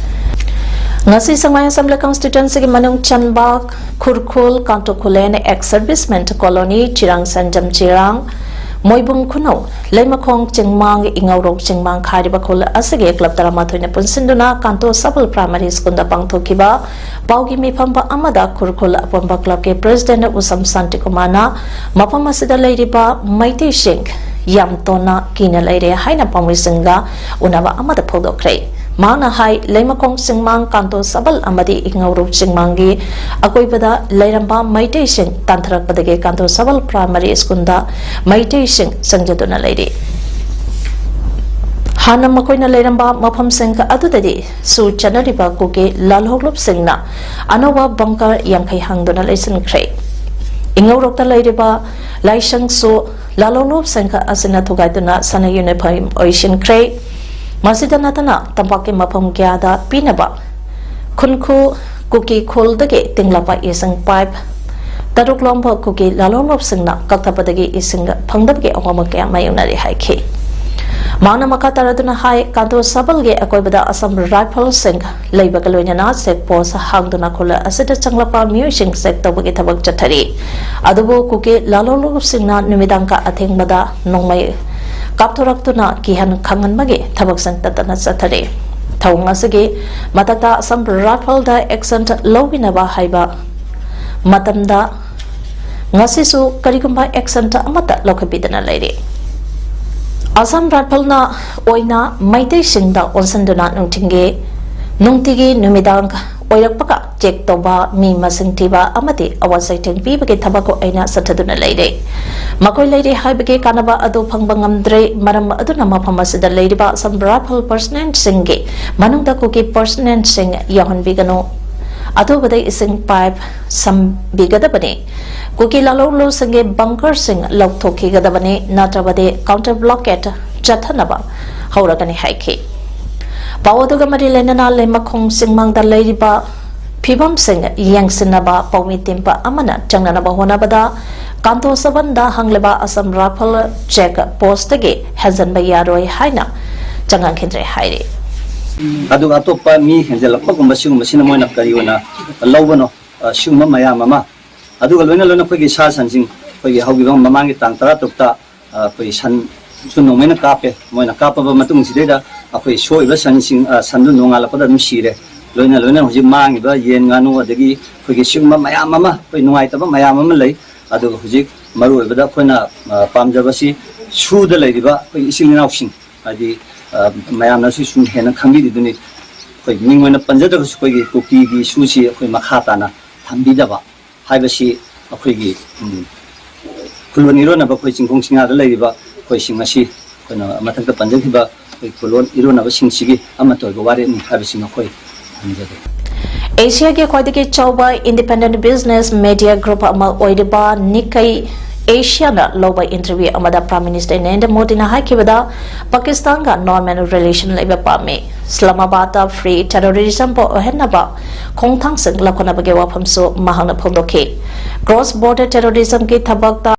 ꯉꯁꯤ ꯁꯦꯛꯃꯥꯏ ꯑꯦꯁꯦꯝꯕ꯭ꯂꯤ ꯀꯟꯁꯇꯤꯇ꯭ꯋꯦꯟꯁꯤꯒꯤ ꯃꯅꯨꯡ ꯆꯟꯕ ꯈꯨꯔꯈꯨꯜ, ꯀꯥꯟꯇꯣ ꯈꯨꯂꯦꯟ, ꯑꯦꯛꯁ ꯁꯔꯚꯤꯁꯃꯦꯟ ꯀꯣꯂꯣꯅꯤ, ꯆꯤꯔꯥꯡ ꯁꯟꯖꯝ ꯆꯤꯔꯥꯡ, ꯃꯣꯏꯕꯨꯡ ꯈꯨꯅꯧ, ꯂꯩꯃꯈꯣꯡ ꯆꯤꯡꯃꯥꯡ, ꯏꯉꯧꯔꯣꯛ ꯆꯤꯡꯃꯥꯡ ꯍꯥꯏꯔꯤꯕ ꯈꯨꯜ ꯑꯁꯤꯒꯤ ꯀ꯭ꯂꯕ ꯇꯔꯥꯃꯥꯊꯣꯏꯅ ꯄꯨꯟꯁꯤꯟꯗꯨꯅ ꯀꯥꯟꯇꯣ ꯁꯕꯜ ꯄ꯭ꯔꯥꯏꯃꯥꯔꯤ ꯁ꯭ꯀꯨꯜꯗ ꯄꯥꯡꯊꯣꯛꯈꯤꯕ ꯄꯥꯎꯒꯤ ꯃꯤꯐꯝ ꯑꯃꯗ ꯈꯨꯔꯈꯨꯜ ꯑꯄꯨꯟꯕ ꯀ꯭ꯂꯕꯀꯤ ꯄ꯭ꯔꯦꯁꯤꯗꯦꯟꯠ ꯎꯁꯝ ꯁꯥꯟꯇꯤꯀꯨꯃꯥꯔꯅ ꯃꯐꯝ ꯑꯁꯤꯗ ꯂꯩꯔꯤꯕ ꯃꯩꯇꯩꯁꯤꯡ ꯌꯥꯝ ꯇꯣꯟꯅ ꯀꯤꯅ ꯂꯩꯔꯦ ꯍꯥꯏꯅ ꯄꯥꯎꯃꯤꯁꯤꯡꯒ ꯎꯅꯕ ꯑꯃꯗ ꯐꯣꯡꯗꯣꯛꯈ꯭ꯔꯦ꯫ ꯃꯍꯥꯛꯅ ꯍꯥꯏ, ꯂꯩꯃꯈꯣꯡ ꯆꯤꯡꯃꯥꯡ ꯀꯥꯟꯇꯣ ꯁꯕꯜ ꯑꯃꯗꯤ ꯏꯉꯧꯔꯣꯛ ꯆꯤꯡꯃꯥꯡꯒꯤ ꯑꯀꯣꯏꯕꯗ ꯂꯩꯔꯝꯕ ꯃꯩꯇꯩꯁꯤꯡ ꯇꯥꯟꯊꯔꯛꯄꯗꯒꯤ ꯀꯥꯟꯇꯣ ꯁꯕꯜ ꯄ꯭ꯔꯥꯏꯃꯥꯔꯤ ꯁ꯭ꯀꯨꯜꯗ ꯃꯩꯇꯩꯁꯤꯡ ꯆꯪꯖꯗꯨꯅ ꯂꯩꯔꯤ꯫ ꯍꯥꯟꯅ ꯃꯈꯣꯏꯅ ꯂꯩꯔꯝꯕ ꯃꯐꯝꯁꯤꯡ ꯑꯗꯨꯗꯗꯤ ꯁꯨ ꯆꯠꯅꯔꯤꯕ ꯀꯨꯀꯤ ꯂꯥꯜꯍꯧꯂꯨꯞꯁꯤꯡꯅ ꯑꯅꯧꯕ ꯕꯪꯀꯔ ꯌꯥꯡꯈꯩ ꯍꯥꯡꯗꯨꯅ ꯂꯩꯁꯤꯟꯈ꯭ꯔꯦ꯫ ꯏꯉꯧꯔꯣꯛꯇ ꯂꯩꯔꯤꯕ ꯂꯥꯏꯁꯪꯁꯨ ꯂꯥꯜꯍꯧꯂꯨꯞꯁꯤꯡ ꯑꯁꯤꯅ ꯊꯨꯒꯥꯏꯗꯨꯅ ꯁꯅꯥ ꯌꯨꯅꯤꯐꯣꯔꯝ ꯑꯣꯏꯁꯤꯟꯈ꯭ꯔꯦ꯫ ꯃꯁꯤꯗ ꯅꯠꯇꯅ ꯇꯝꯄꯥꯛꯀꯤ ꯃꯐꯝ ꯀꯌꯥꯗ ꯄꯤꯅꯕ ꯈꯨꯟꯈꯨ ꯀꯨꯀꯤ ꯈꯨꯜꯗꯒꯤ ꯇꯤꯡꯂꯛꯄ ꯏꯁꯤꯡ ꯄꯥꯏꯞ ꯇꯔꯨꯛ ꯂꯣꯝꯕ ꯀꯨꯀꯤ ꯂꯥꯜꯍꯧꯂꯨꯞꯁꯤꯡꯅ ꯀꯛꯊꯠꯄꯗꯒꯤ ꯏꯁꯤꯡ ꯐꯪꯗꯕꯒꯤ ꯑꯋꯥꯕ ꯀꯌꯥ ꯃꯥꯌꯣꯛꯅꯔꯤ ꯍꯥꯏꯈꯤ꯫ ꯃꯍꯥꯛꯅ ꯃꯈꯥ ꯇꯥꯔꯗꯨꯅ ꯍꯥꯏ, ꯀꯥꯟꯇꯣ ꯁꯕꯜꯒꯤ ꯑꯀꯣꯏꯕꯗ ꯑꯁꯥꯝ ꯔꯥꯏꯐꯜꯁꯤꯡ ꯂꯩꯕꯒ ꯂꯣꯏꯅꯅ ꯆꯦꯛ ꯄꯣꯁ ꯍꯥꯡꯗꯨꯅ ꯈꯨꯜ ꯑꯁꯤꯗ ꯆꯪꯂꯛꯄ ꯃꯤꯑꯣꯏꯁꯤꯡ ꯆꯦꯛ ꯇꯧꯕꯒꯤ ꯊꯕꯛ ꯆꯠꯊꯔꯤ꯫ ꯑꯗꯨꯕꯨ ꯀꯨꯀꯤ ꯂꯥꯜꯍꯧꯂꯨꯞꯁꯤꯡꯅ ꯅꯨꯃꯤꯗꯥꯡꯒ ꯑꯊꯦꯡꯕꯗ ꯅꯣꯡꯃꯩ ꯀꯥꯞꯊꯣꯔꯛꯇꯨꯅ ꯀꯤꯍꯟ ꯈꯪꯍꯟꯕꯒꯤ ꯊꯕꯛꯁꯤꯡ ꯇꯠꯇꯅ ꯆꯠꯊꯔꯤ꯫ ꯊꯧꯑꯣꯡ ꯑꯁꯤꯒꯤ ꯃꯊꯛꯇ ꯑꯁꯥꯝ ꯔꯥꯏꯐꯜꯗ ꯑꯦꯛꯁꯟ ꯂꯧꯕꯤꯅꯕ ꯍꯥꯏꯕ ꯃꯇꯝꯗ ꯉꯁꯤꯁꯨ ꯀꯔꯤꯒꯨꯝꯕ ꯑꯦꯛꯁꯟ ꯑꯃꯠꯇ ꯂꯧꯈꯠꯄꯤꯗꯅ ꯂꯩꯔꯤ꯫ ꯑꯁꯥꯝ ꯔꯥꯏꯐꯜꯅ ꯑꯣꯏꯅ ꯃꯩꯇꯩꯁꯤꯡꯗ ꯑꯣꯟꯁꯤꯟꯗꯨꯅ ꯅꯨꯡꯊꯤꯟꯒꯤ, ꯅꯨꯡꯇꯤꯒꯤ ꯅꯨꯃꯤꯗꯥꯡ ꯑꯣꯏꯔꯛꯄꯒ ꯆꯦꯛ ꯇꯧꯕ, ꯃꯤ ꯃꯁꯤꯡ ꯊꯤꯕ ꯑꯃꯗꯤ ꯑꯋꯥ ꯆꯩꯊꯦꯡ ꯄꯤꯕꯒꯤ ꯊꯕꯛ ꯑꯣꯏꯅ ꯆꯠꯊꯗꯨꯅ ꯂꯩꯔꯦ꯫ ꯃꯈꯣꯏ ꯂꯩꯔꯦ ꯍꯥꯏꯕꯒꯤ ꯀꯥꯟꯅꯕ ꯑꯗꯨ ꯐꯪꯕ ꯉꯝꯗ꯭ꯔꯦ꯫ ꯃꯔꯝ ꯑꯗꯨꯅ ꯃꯐꯝ ꯑꯁꯤꯗ ꯂꯩꯔꯤꯕ ꯑꯁꯥꯝ ꯔꯥꯏꯐꯜ ꯄꯔꯁꯅꯦꯜꯁꯤꯡꯒꯤ ꯃꯅꯨꯡꯗ ꯀꯨꯀꯤ ꯄꯔꯁꯅꯦꯜꯁꯤꯡ ꯌꯥꯎꯍꯟꯕꯤꯒꯅꯨ꯫ ꯑꯊꯨꯕꯗ ꯏꯁꯤꯡ ꯄꯥꯏꯞ ꯁꯝꯕꯤꯒꯗꯕꯅꯤ꯫ ꯀꯨꯀꯤ ꯂꯥꯂꯣꯡꯂꯨꯁꯤꯡꯒꯤ ꯕꯪꯀꯔꯁꯤꯡ ꯂꯧꯊꯣꯛꯈꯤꯒꯗꯕꯅꯤ, ꯅꯠꯇ꯭ꯔꯕꯗꯤ ꯀꯥꯎꯟꯇꯔ ꯕ꯭ꯂꯣꯀꯦꯠ ꯆꯠꯊꯅꯕ ꯍꯧꯔꯒꯅꯤ ꯍꯥꯏꯈꯤ꯫ ꯄꯥꯎ ꯑꯗꯨꯒ ꯃꯔꯤ ꯂꯩꯅꯅ ꯂꯩꯃꯈꯣꯡ ꯆꯤꯡꯃꯥꯡꯗ ꯂꯩꯔꯤꯕ ꯐꯤꯕꯝꯁꯤꯡ ꯌꯦꯡꯁꯤꯟꯅꯕ ꯄꯥꯎꯃꯤ ꯇꯤꯝ ꯑꯃꯅ ꯆꯪꯅꯅꯕ ꯍꯣꯠꯅꯕꯗ ꯀꯥꯟꯇꯣ ꯁꯕꯟꯗ ꯍꯪꯂꯤꯕ ꯑꯁꯥꯝ ꯔꯥꯏꯐꯜ ꯆꯦꯛ ꯄꯣꯁꯇꯒꯤ ꯍꯦꯟꯖꯟꯕ ꯌꯥꯔꯣꯏ ꯍꯥꯏꯅ ꯆꯪꯍꯟꯈꯤꯗ꯭ꯔꯦ ꯍꯥꯏꯔꯤ꯫ ꯑꯗꯨꯒ ꯑꯇꯣꯞꯄ ꯃꯤ ꯍꯦꯟꯖꯜꯂꯛꯄꯒꯨꯝꯕ ꯁꯤꯒꯨꯝꯕꯁꯤꯅ ꯃꯣꯏꯅ ꯀꯔꯤ ꯑꯣꯏꯅ ꯂꯧꯕꯅꯣ, ꯑ, ꯁꯤꯒꯨꯝꯕ ꯃꯌꯥꯝ ꯑꯃ, ꯑꯗꯨꯒ ꯂꯣꯏꯅ ꯂꯣꯏꯅ ꯑꯩꯈꯣꯏꯒꯤ ꯁꯥ ꯁꯟꯁꯤꯡ, ꯑꯩꯈꯣꯏꯒꯤ ꯍꯧꯈꯤꯕ ꯃꯃꯥꯡꯒꯤ ꯇꯥꯡ ꯇꯔꯥ ꯇꯔꯨꯛꯇ, ꯑ, ꯑꯩꯈꯣꯏ ꯁꯟꯁꯨ ꯅꯣꯡꯃꯩꯅ ꯀꯥꯞꯄꯦ꯫ ꯃꯣꯏꯅ ꯀꯥꯞꯄꯕ ꯃꯇꯨꯡꯁꯤꯗꯩꯗ ꯑꯩꯈꯣꯏ ꯁꯣꯛꯏꯕ ꯁꯟꯁꯤꯡ, ꯑ, ꯁꯟꯗꯨ ꯅꯣꯡꯉꯥꯜꯂꯛꯄꯗ ꯑꯗꯨꯝ ꯁꯤꯔꯦ꯫ ꯂꯣꯏꯅ ꯂꯣꯏꯅ ꯍꯧꯖꯤꯛ ꯃꯥꯡꯉꯤꯕ ꯌꯦꯟ, ꯉꯥꯅꯨ, ꯑꯗꯒꯤ ꯑꯩꯈꯣꯏꯒꯤ ꯁꯤꯒꯨꯝꯕ ꯃꯌꯥꯝ ꯑꯃ, ꯑꯩꯈꯣꯏ ꯅꯨꯡꯉꯥꯏꯇꯕ ꯃꯌꯥꯝ ꯑꯃ ꯂꯩ꯫ ꯑꯗꯨꯒ ꯍꯧꯖꯤꯛ ꯃꯔꯨ ꯑꯣꯏꯕꯗ ꯑꯩꯈꯣꯏꯅ, ꯑ, ꯄꯥꯝꯖꯕꯁꯤ ꯁꯨꯗ ꯂꯩꯔꯤꯕ ꯑꯩꯈꯣꯏ ꯏꯆꯤꯜ ꯏꯅꯥꯎꯁꯤꯡ, ꯍꯥꯏꯗꯤ, ꯑ, ꯃꯌꯥꯝꯅꯁꯨ ꯁꯨꯝ ꯍꯦꯟꯅ ꯈꯪꯕꯤꯔꯤꯗꯨꯅꯤ꯫ ꯑꯩꯈꯣꯏ ꯃꯤꯡ ꯑꯣꯏꯅ ꯄꯟꯖꯗ꯭ꯔꯒꯁꯨ ꯑꯩꯈꯣꯏꯒꯤ ꯀꯨꯀꯤꯒꯤ ꯏꯁꯨꯁꯤ ꯑꯩꯈꯣꯏ ꯃꯈꯥ ꯇꯥꯅ ꯊꯝꯕꯤꯗꯕ ꯍꯥꯏꯕꯁꯤ ꯑꯩꯈꯣꯏꯒꯤ, ꯎꯝ, ꯈꯨꯂꯣꯟ ꯏꯔꯣꯟꯅꯕ ꯑꯩꯈꯣꯏ ꯆꯤꯡꯈꯣꯡ ꯆꯤꯡꯌꯥꯗ ꯂꯩꯔꯤꯕ ꯑꯩꯈꯣꯏꯁꯤꯡ ꯑꯁꯤ ꯑꯩꯈꯣꯏꯅ ꯃꯊꯛꯇ ꯄꯟꯖꯈꯤꯕ ꯑꯩꯈꯣꯏ ꯈꯨꯂꯣꯟ ꯏꯔꯨꯅꯕꯁꯤꯡꯁꯤꯒꯤ ꯑꯃꯠꯇ ꯑꯣꯏꯕ ꯋꯥꯔꯦꯞꯅꯤ ꯍꯥꯏꯕꯁꯤ ꯃꯈꯣꯏ ꯊꯝꯖꯒꯦ꯫ ꯑꯦꯁꯤꯌꯥꯒꯤ ꯈ꯭ꯋꯥꯏꯗꯒꯤ ꯆꯥꯎꯕ independent business media group ꯑꯃ ꯑꯣꯏꯔꯤꯕ ꯅꯤꯀꯩ ꯑꯦꯁꯤꯌꯥꯅ ꯂꯧꯕ interview ꯑꯃꯗ Prime Minister ꯅꯔꯦꯟꯗ꯭ꯔ ꯃꯣꯗꯤꯅ ꯍꯥꯏꯈꯤꯕꯗ, ꯄꯥꯀꯤꯁꯇꯥꯟꯒ normal relation ꯂꯩꯕ ꯄꯥꯝꯃꯤ꯫ ꯏꯁꯂꯥꯃꯥꯕꯥꯗꯇ free terrorism ꯕꯨ ꯑꯣꯏꯍꯟꯅꯕ ꯈꯣꯡꯊꯥꯡꯁꯤꯡ ꯂꯧꯈꯠꯅꯕꯒꯤ ꯋꯥꯐꯝꯁꯨ ꯃꯍꯥꯛꯅ ꯐꯣꯡꯗꯣꯛꯈꯤ꯫ Cross border terrorism ꯒꯤ ꯊꯕꯛꯇ